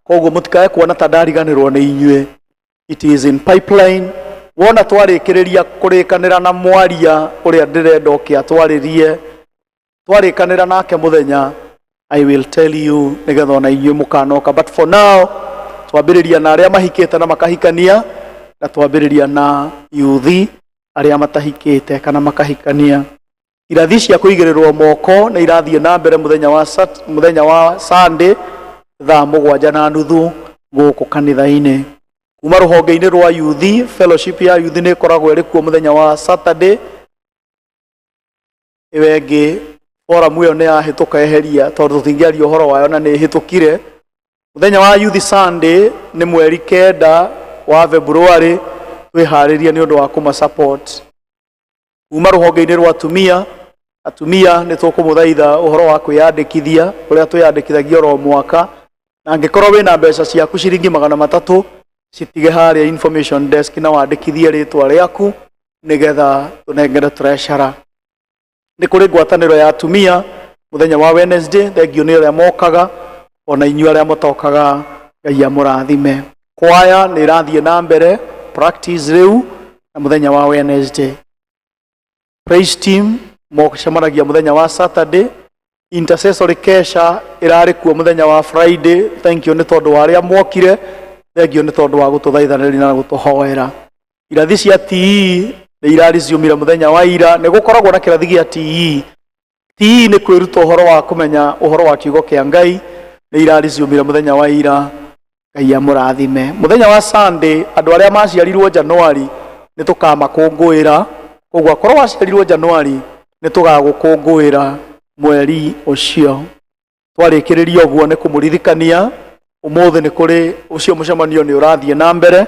S3: koguo mũtikae kuona ta ndariganĩrwo nĩ inyuĩ. It is in pipeline. Wona twarĩkĩrĩria kũrĩkanĩra na mwaria ũrĩa ndĩrenda oke atwarĩrie, twarĩkanĩra nake mũthenya, I will tell you nĩgetha ona inyuĩ mũkanoka. But for now, twambĩrĩria na arĩa mahikĩte na makahikania, na twambĩrĩria na yuthi arĩa matahikĩte kana makahikania. Irathi cia kũigĩrĩrwo moko nĩ irathiĩ na mbere mũthenya wa Sunday thaa 7:30 gũkũ kanitha-inĩ. Kuma rũhonge-inĩ rwa yuthi, fellowship ya yuthi nĩ ĩkoragwo ĩrĩ kuo mũthenya wa Saturday. Ĩyo ĩngĩ forum ĩyo nĩ yahĩtũka eheria tondũ tũtingĩaria ũhoro wayo na nĩ ĩhĩtũkire. Mũthenya wa Youth Sunday nĩ mweri 9 wa February, twĩharĩrie nĩ ũndũ wa kũma support. Kuma rũhonge-inĩ rwa atumia, atumia nĩ tũkũmũthaitha ũhoro wa kwĩyandĩkithia ũrĩa twĩyandĩkithagia oro mwaka, na angĩkorwo wĩna mbeca ciaku ciringi 300, citige harĩa information desk na wandĩkithie rĩtwa rĩaku nĩgetha tũnengere treasurer. Nĩ kũrĩ ngwatanĩro ya atumia mũthenya wa Wednesday, thengio nĩ arĩa mokaga, ona inyuĩ arĩa mũtokaga, Ngai amũrathime. Kwaya nĩ ĩrathiĩ na mbere practice rĩu na mũthenya wa Wednesday. Praise team mocemanagia mũthenya wa Saturday. Intercessory kesha ĩrarĩ kuo mũthenya wa Friday. Thank you nĩ tondũ wa arĩa mwokire, thank you nĩ tondũ wa gũtũthaithanĩria na gũtũhoera. Irathi cia TE nĩ irarĩ ciumire mũthenya wa ira. Nĩ gũkoragwo na kĩrathi gĩa TE. TE nĩ kwĩruta ũhoro wa kũmenya ũhoro wa kiugo kĩa Ngai, nĩ irarĩ ciumire mũthenya wa ira. Ngai amũrathime. Mũthenya wa Sunday, andũ arĩa maciarirwo January nĩ tũkamakũngũĩra. Koguo akorwo waciarirwo January, nĩ tũgagũkũngũĩra mweri ũcio. Twarĩkĩrĩria ũguo nĩ kũmũririkania ũmũthĩ nĩ kũrĩ ũcio mũcemanio nĩ ũrathiĩ na mbere.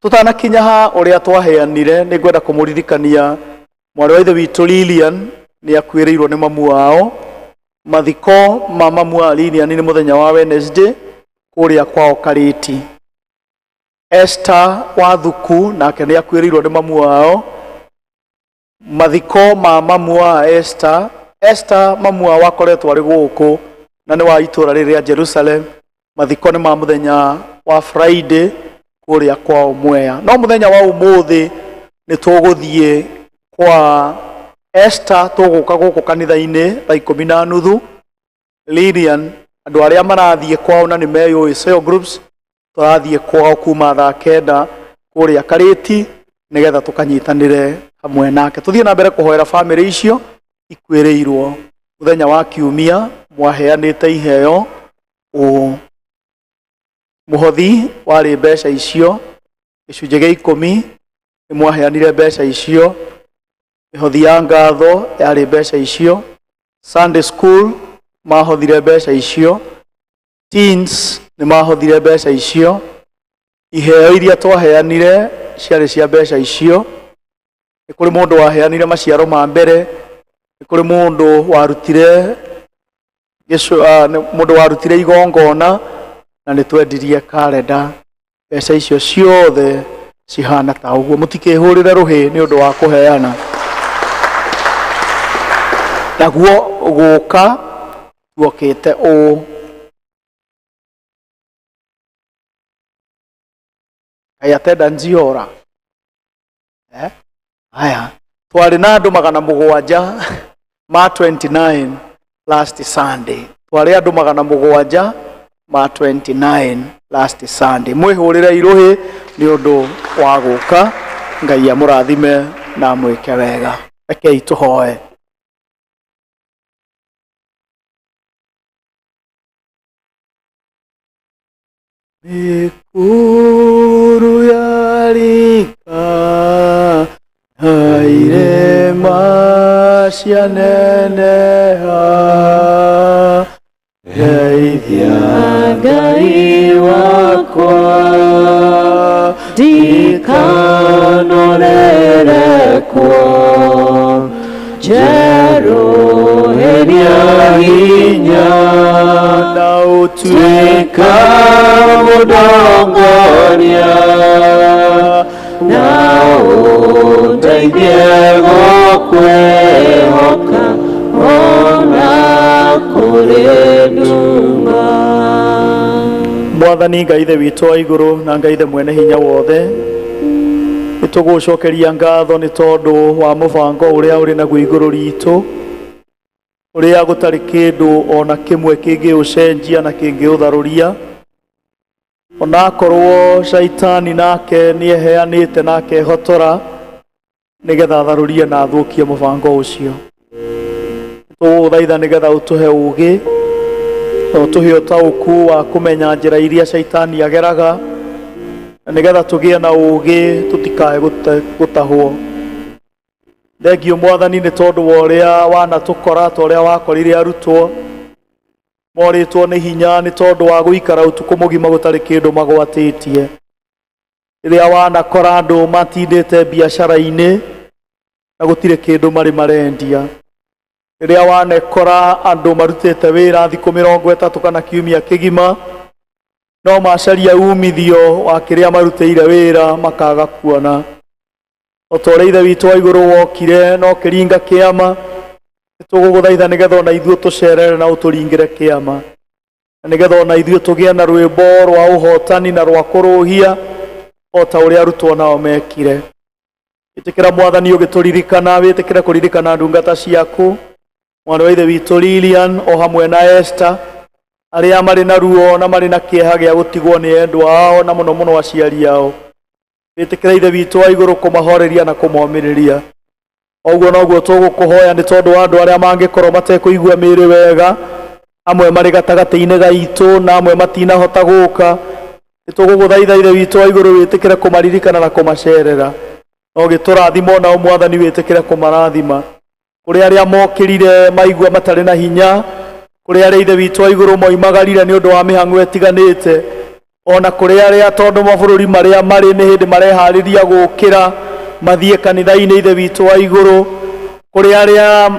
S3: Tũtanakinya ha ũrĩa twaheanire, nĩ ngwenda kũmũririkania mwarĩ wa ithe witũ Lilian nĩ akuĩrĩirwo nĩ mamu wao. Mathiko ma mamu wa Lilian nĩ mũthenya wa Wednesday kũrĩa kwao Karĩti. Esther wa Thuku nake nĩ akuĩrĩirwo nĩ mamu wao. Mathiko ma mamu wa Esther, Esther mamu wao akoretwo arĩ gũkũ na nĩ wa itũũra rĩrĩ rĩa Jerusalem. Mathiko nĩ ma mũthenya wa Friday kũrĩa kwao Mwea. No mũthenya wa ũmũthĩ nĩ tũgũthiĩ kwa Esther, tũgũka gũkũ kanitha-inĩ thaa 10:30. Lilian andũ arĩa marathiĩ kwao na nĩ meyũĩ cell groups tũrathiĩ kwao kuma thaa kenda kũrĩa Karĩti nĩgetha tũkanyitanĩre hamwe nake. Tũthiĩ na mbere kũhoera bamĩrĩ icio ikuĩrĩirwo. Mũthenya wa kiumia mwaheanĩte iheo ũũ, mũhothi warĩ mbeca icio gĩcunjĩ gĩa ikũmi nĩ mwaheanire mbeca icio, mĩhothi ya ngatho yarĩ mbeca icio, Sunday school mahothire mbeca icio, teens nĩ mahothire mbeca icio, iheo iria twaheanire ciarĩ cia mbeca icio. Nĩ kũrĩ mũndũ waheanire maciaro ma mbere, nĩ kũrĩ mũndũ warutire mũndũ warutire igongona, na nĩ twendirie karenda. Mbeca icio ciothe cihana ta ũguo. Mũtikĩhũrĩre rũhĩ nĩ ũndũ wa kũheana. Naguo gũka tuokĩte ũũ. Kaĩ atenda njiora? Eh? Haya, twarĩ na andũ 700 ma 29 last Sunday. Twarĩ andũ 700 ma 29 last Sunday. Mwĩhũrĩre irũhĩ nĩ ũndũ wa gũka. Ngai amũrathime na amwĩke wega. Rekei tũhoe. Mĩkuru ya rika na irĩma cianeneha, ndeithia
S7: Ngai wakwa ndikanorere kuo, njerũhĩria hinya
S3: na ũtuĩka
S7: tuĩka mũndongoria, na ũndeithie gũkwĩhoka ona kũrĩ nduma.
S3: Mwathani Ngai Ithe witũ wa igũrũ na Ngai Ithe mwene hinya wothe, nĩ tũgũcokeria ngatho nĩ tondũ wa mũbango ũrĩa ũrĩ naguo igũrũ ritũ, ũrĩa gũtarĩ kĩndũ ona kĩmwe kĩngĩũcenjia na kĩngĩũtharũria. Onakorwo Shaitani nake nĩ eheanĩte na akehotora nĩgetha atharũrie na athũkie mũbango ũcio. Tũgũgũthaitha nĩgetha ũtũhe ũũgĩ na ũtũhe ũtaũku wa kũmenya njĩra iria Shaitani ageraga, na nĩgetha tũgĩe na ũũgĩ tũtikae gũtahwo. Thengiũ Mwathani nĩ tondũ wa ũrĩa wanatũkora ta ũrĩa wakorire arutwo morĩtwo nĩ hinya nĩ tondũ wa gũikara ũtukũ mũgima gũtarĩ kĩndũ magwatĩtie. Rĩrĩa wanakora andũ matindĩte biacara-inĩ na gũtirĩ kĩndũ marĩ marendia. Rĩrĩa wanekora andũ marutĩte wĩra thikũ 30 kana kiumia kĩgima, no macaria umithio wa kĩrĩa marutĩire wĩra makaga kuona. O ta ũrĩa Ithe witũ wa igũrũ wokire na ũkĩringa kĩama, nĩtũgũgũthaitha nĩgetha ona ithuĩ tũcerere na ũtũringĩre kĩama, na nĩgetha ona ithuĩ tũgĩe na rwĩmbo rwa ũhotani na rwa kũrũhia o ta ũrĩa arutwo nao mekire. Ĩtĩkĩra Mwathani ũgĩtũririkana, wĩtĩkĩre kũririkana ndungata ciaku, mwarĩ wa Ithe witũ Lilian o hamwe na Esther, arĩa marĩ na ruo na marĩ na kĩeha gĩa gũtigwo nĩ endwa ao na mũno mũno aciari ao. Wĩtĩkĩra Ithe witũ wa igũrũ kũmahoreria na kũmomĩrĩria. Oguo noguo tũgũkũhoya nĩ tondũ wa andũ arĩa mangĩkorwo matekũigua mĩĩrĩ wega, amwe marĩ gatagatĩ-inĩ gaitũ na amwe matinahota gũka. Nĩtũgũgũthaitha Ithe witũ wa igũrũ wĩtĩkĩre kũmaririkana na kũmacerera. Na ũgĩtũrathima onao Mwathani wĩtĩkĩre kũmarathima. Kũrĩ arĩa mokĩrire maigua matarĩ na hinya, kũrĩ arĩa Ithe witũ wa igũrũ moimagarire nĩ ũndũ wa mĩhang'o ĩtiganĩte, ona kũrĩ arĩa tondũ mabũrũri marĩa marĩ nĩ hĩndĩ mareharĩria gũkĩra mathiĩ kanitha-inĩ Ithe witũ wa igũrũ, kũrĩ arĩa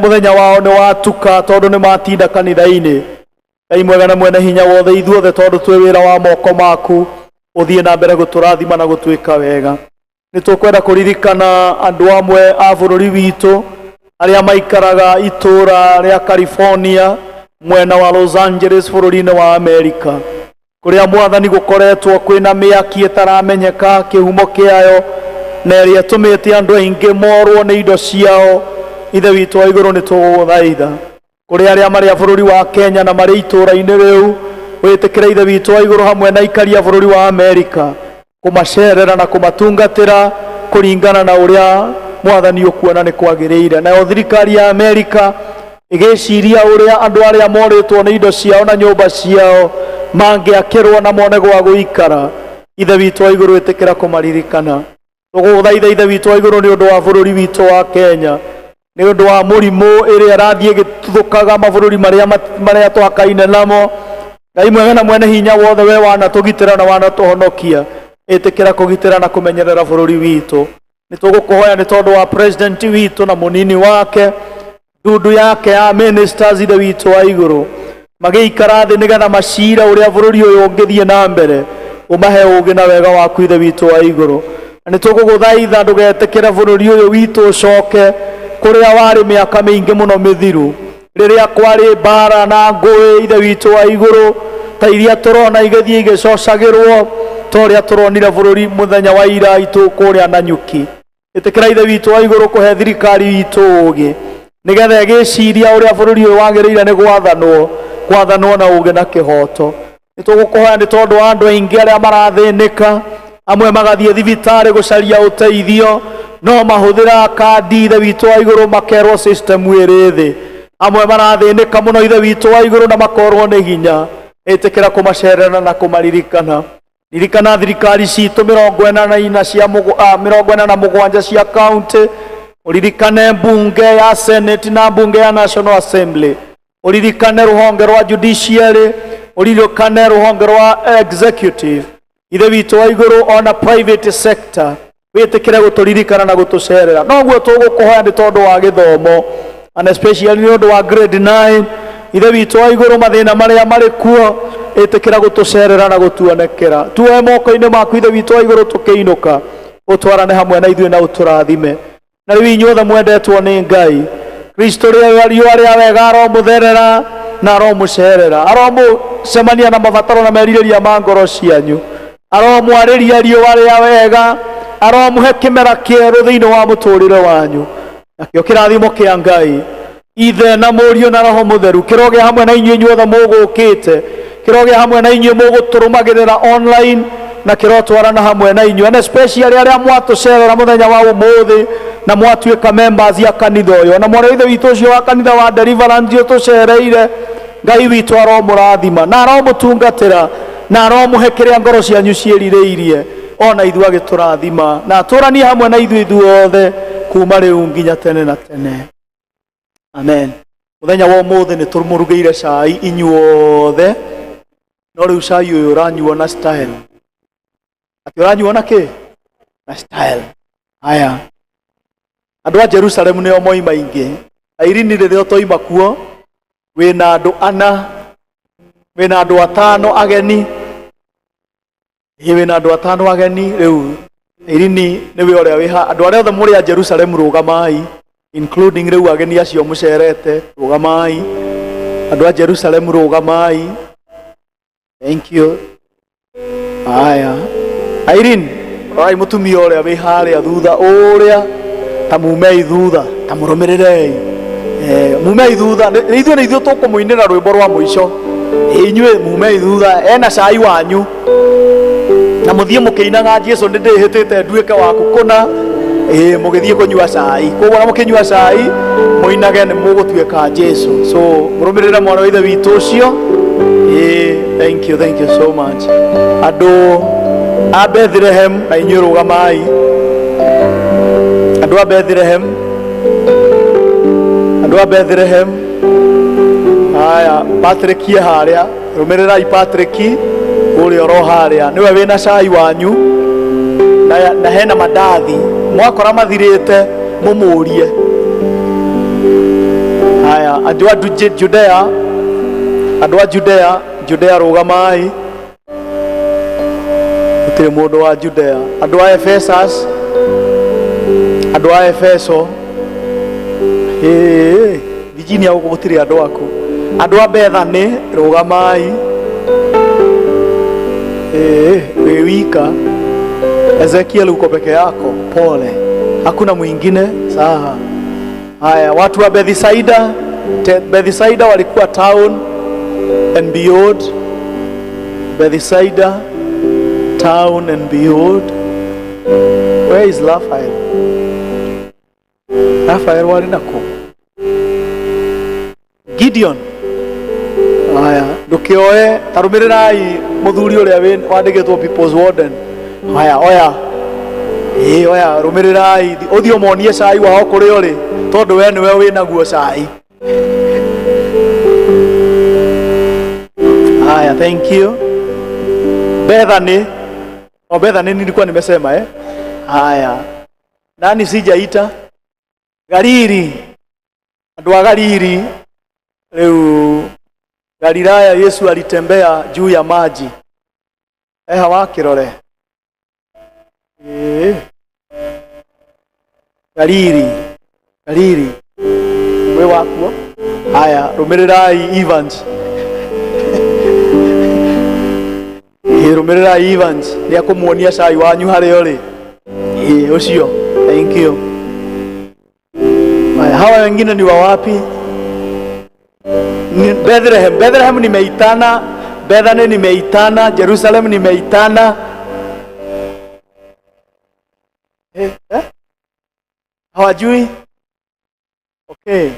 S3: mũthenya wao nĩ watuka tondũ nĩ matinda kanitha-inĩ. Ngai mwega na mwene hinya wothe, ithuothe tondũ twĩ wĩra wa moko maku, ũthiĩ na mbere gũtũrathima na gũtwĩka wega. Nĩ tũkwenda kũririkana andũ amwe a bũrũri witũ arĩa maikaraga itũũra rĩa California mwena wa Los Angeles bũrũri-inĩ wa Amerika, kũrĩa Mwathani gũkoretwo kwĩna mĩaki ĩtaramenyeka kĩhumo kĩayo na ĩrĩa ĩtũmĩte andũ aingĩ morwo nĩ indo ciao. Ithe witũ wa igũrũ, nĩ tũgũgũthaitha. Kũrĩ arĩa marĩ a bũrũri wa Kenya na marĩ itũũra-inĩ rĩu, wĩtĩkĩre Ithe witũ wa igũrũ hamwe na aikari a bũrũri wa Amerika kũmacerera na kũmatungatĩra kũringana na ũrĩa Mwathani ũkuona nĩ kwagĩrĩire. Nayo thirikari ya Amerika ĩgĩciria ũrĩa andũ arĩa morĩtwo nĩ indo ciao na nyũmba ciao mangĩakĩrwo na mone gwa gũikara, Ithe witũ wa igũrũ ĩtĩkĩra kũmaririkana. Tũgũgũthaitha Ithe witũ wa igũrũ nĩ ũndũ wa bũrũri witũ wa Kenya, nĩ ũndũ wa mũrimũ ĩrĩa ĩrathiĩ ĩgĩtuthũkaga mabũrũri marĩa twakaine namo. Ngai mwega na mwene hinya wothe, we wanatũgitĩra na wanatũhonokia, ĩtĩkĩra kũgitĩra na kũmenyerera bũrũri witũ. Nĩ tũgũkũhoya nĩ tondũ wa president witũ na mũnini wake, ndundu yake ya ministers, Ithe witũ wa igũrũ, magĩikara thĩ nĩgetha macire ũrĩa bũrũri ũyũ ũngĩthiĩ na mbere, ũmahe ũũgĩ na wega waku, Ithe witũ wa igũrũ. Na nĩ tũgũgũthaitha ndũgetĩkĩre bũrũri ũyũ witũ ũcoke kũrĩa warĩ mĩaka mĩingĩ mũno mĩthiru, rĩrĩa kwarĩ mbara na ngũĩ, Ithe witũ wa igũrũ, ta iria tũrona igĩthiĩ igĩcocagĩrwo, ta ũrĩa tũronire bũrũri mũthenya wa ira itũ kũrĩa Nanyuki. Ĩtĩkĩra Ithe witũ wa igũrũ kũhe thirikari itũ ũũgĩ nĩgetha ĩgĩciria ũrĩa bũrũri ũyũ wagĩrĩire nĩ gwathanwo, gwathanwo na ũũgĩ na kĩhoto. Nĩ tũgũkũhoya nĩ tondũ wa andũ aingĩ arĩa marathĩnĩka, amwe magathiĩ thibitarĩ gũcaria ũteithio no mahũthĩra kandi, Ithe witũ wa igũrũ, makerwo system ĩrĩ thĩ. Amwe marathĩnĩka mũno, Ithe witũ wa igũrũ, na makorwo nĩ hinya. Ĩtĩkĩra kũmacerera na kũmaririkana. Ririkana thirikari citũ 44 cia 47 cia county, ũririkane mbunge ya Senate na mbunge ya National Assembly, ũririkane rũhonge rwa judiciary, ũririkane rũhonge rwa executive, Ithe witũ wa igũrũ, ona private sector, wĩtĩkĩre gũtũririkana na gũtũcerera. Noguo tũgũkũhoya nĩ tondũ wa gĩthomo, and especially nĩ ũndũ wa grade 9, Ithe witũ wa igũrũ, mathĩna marĩa marĩ kuo, ĩtĩkĩra gũtũcerera na gũtuonekera. Tuoe moko-inĩ maku, Ithe witũ wa igũrũ, tũkĩinũka, ũtwarane hamwe na ithuĩ na ũtũrathime. Na rĩu inyuothe mwendetwo nĩ Ngai, Kristo rĩa riũa rĩa wega aromũtherera na aromũcerera, aromũcemania na mabataro na merirĩria ma ngoro cianyu, aromwarĩria riũa rĩa wega, aromũhe kĩmera kĩerũ thĩinĩ wa mũtũrĩre wanyu. Nakĩo kĩrathimo kĩa Ngai Ithe na Mũriũ na Roho Mũtheru kĩrogĩa hamwe na inyuĩ inyuothe mũgũkĩte, kĩrogĩa hamwe na inyuĩ mũgũtũrũmagĩrĩra online, na kĩrotwarana hamwe na inyuĩ, and especially arĩa mwatũcerera mũthenya wa ũmũthĩ na mwatuĩka members ya kanitha ũyũ, na mwarĩ wa Ithe witũ ũcio wa kanitha wa Deliverance ũtũcereire. Ngai witũ aromũrathima na aromũtungatĩra na aromũhe kĩrĩa ngoro cianyu ciĩrirĩirie, ona ithuĩ agĩtũrathima na atũranie hamwe na ithuĩ ithuothe kuma rĩu nginya tene na tene. Amen. Mũthenya wa ũmũthĩ nĩ tũmũrugĩire cai inyuothe, no rĩu cai ũyũ ũranyuo na style. Atĩ ũranyuo na kĩ? Na style. Haya, andũ a Jerusalemu nĩo moima aingĩ. Airini, rĩrĩa ũtoima kuo wĩna andũ ana, wĩna andũ atano ageni. Ĩ, wĩna andũ atano ageni rĩu. Irini nĩwe ũrĩa wĩ ha. Andũ arĩa othe mũrĩ a Jerusalemu, rũgamai, including rĩu ageni acio mũcerete, rũgamai. Andũ a Jerusalemu, rũgamai. Thank you. Haya, Irene, rorai mũtumia ũrĩa wĩ harĩa thutha ũrĩa, ta mumei thutha, ta mũrũmĩrĩrei. Mumei thutha. Ithuĩ nĩ ithuĩ tũkũmũinĩra rwĩmbo rwa mũico. Inyuĩ mumei thutha, ena cai wanyu, na mũthiĩ mũkĩinaga "Jesu nĩ ndĩhĩtĩte nduĩke waku kũna". Ĩ, mũgĩthiĩ kũnyua cai, koguo na mũkĩnyua cai mũinage nĩ mũgũtuĩka Jesu. So mũrũmĩrĩre mwana wa Ithe witũ ũcio. Ĩ, thank you, thank you so much. Andũ a Bethlehem, na inyuĩ rũgamai. Andũ a Bethlehem, andũ a Bethlehem. Haya, Patrick ye harĩa, rũmĩrĩrai Patrick ũrĩa oro harĩa, nĩwe wĩna cai wanyu na hena mandathi, mwakora mathirĩte mũmũrie. Haya, andũ a Judea, andũ a Judea, Judea, rũgamai. Gũtirĩ mũndũ wa Judea. Andũ a Ephesus, andũ a Efeso. Ĩĩ, Virginia, gũkũ gũtirĩ andũ aku. Andũ a Bethany, rũgamai. Ĩĩ, wĩ wika Ezekiel, uko peke yako, pole, hakuna mwingine. Sawa. Haya, watu wa Bethisaida. Bethsaida walikuwa town and beyond. Bethsaida, town and beyond. Where is Raphael? Raphael wali nako? Gideon. Haya, ndukioe tarumirirai muthuri uria wandikitwo People's Warden. Haya, oya. Ĩ, oya, rũmĩrĩrai ũthiĩ ũmonie cai wao kũrĩa ũrĩ tondũ we nĩwe wĩnaguo cai. Haya, thank you. Bethany. Oh, Bethany nilikuwa nimesema eh? Haya. Nani sijaita? Galili. Andũ a Galili. Rĩu Galilaya Yesu alitembea juu ya maji. Eha wakĩrore. Ĩĩ. Galili. Galili. Wĩ wakuo? Haya, rũmĩrĩrai Evans. Ĩĩ, rũmĩrĩrai Evans. Nĩ akũmuonia cai wanyu harĩa ũrĩ. Ĩĩ, ũcio. Thank you. Haya, hawa wengine ni wa wapi? Ni Bethlehem. Bethlehem nimeitana, Bethany nimeitana, Jerusalem nimeitana. Eh, eh? Hawajui? Okay.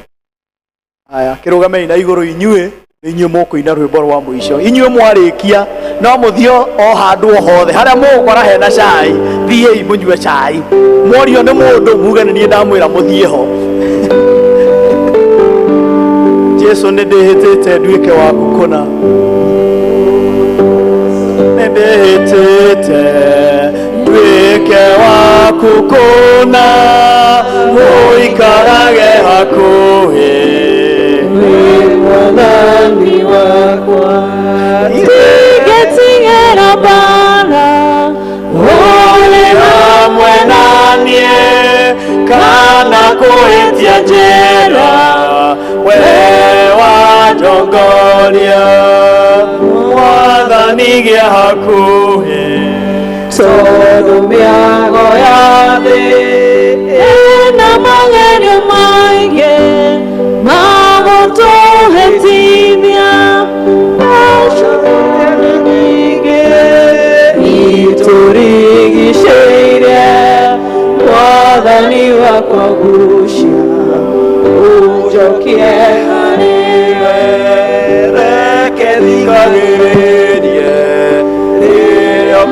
S3: Haya, kĩrũgamei na igũrũ inyuĩ nĩ inyuĩ mũkũina rwĩmbo rwa mũico. Inyuĩ mwarĩkia no mũthiĩ o handũ o hothe harĩa mũgũkora hena cai, thiĩi mũnyue cai. Mworio nĩ mũndũ muge nĩ niĩ ndamwĩra mũthiĩ ho. Jesu nĩ ndĩhĩtĩte nduĩke waku kũna. Nĩ ndĩhĩtĩte nduĩke waku kũna, ũikarage hakuhĩ.
S1: Mwathani wakwa Ndigetigĩra mbaara
S3: Ũrĩ hamwe na niĩ kana kũhĩtia njĩra, we wandongoria. Mwathani gĩa hakuhĩ.
S1: Tondũ mĩago ya thĩ ĩna magerio maingĩ ma gũtũhĩtithia nyingĩ itũrigicĩirie Mwathani wakwa gucia ũnjokie harĩ we.
S3: Reke thikagĩrĩrie rĩrĩa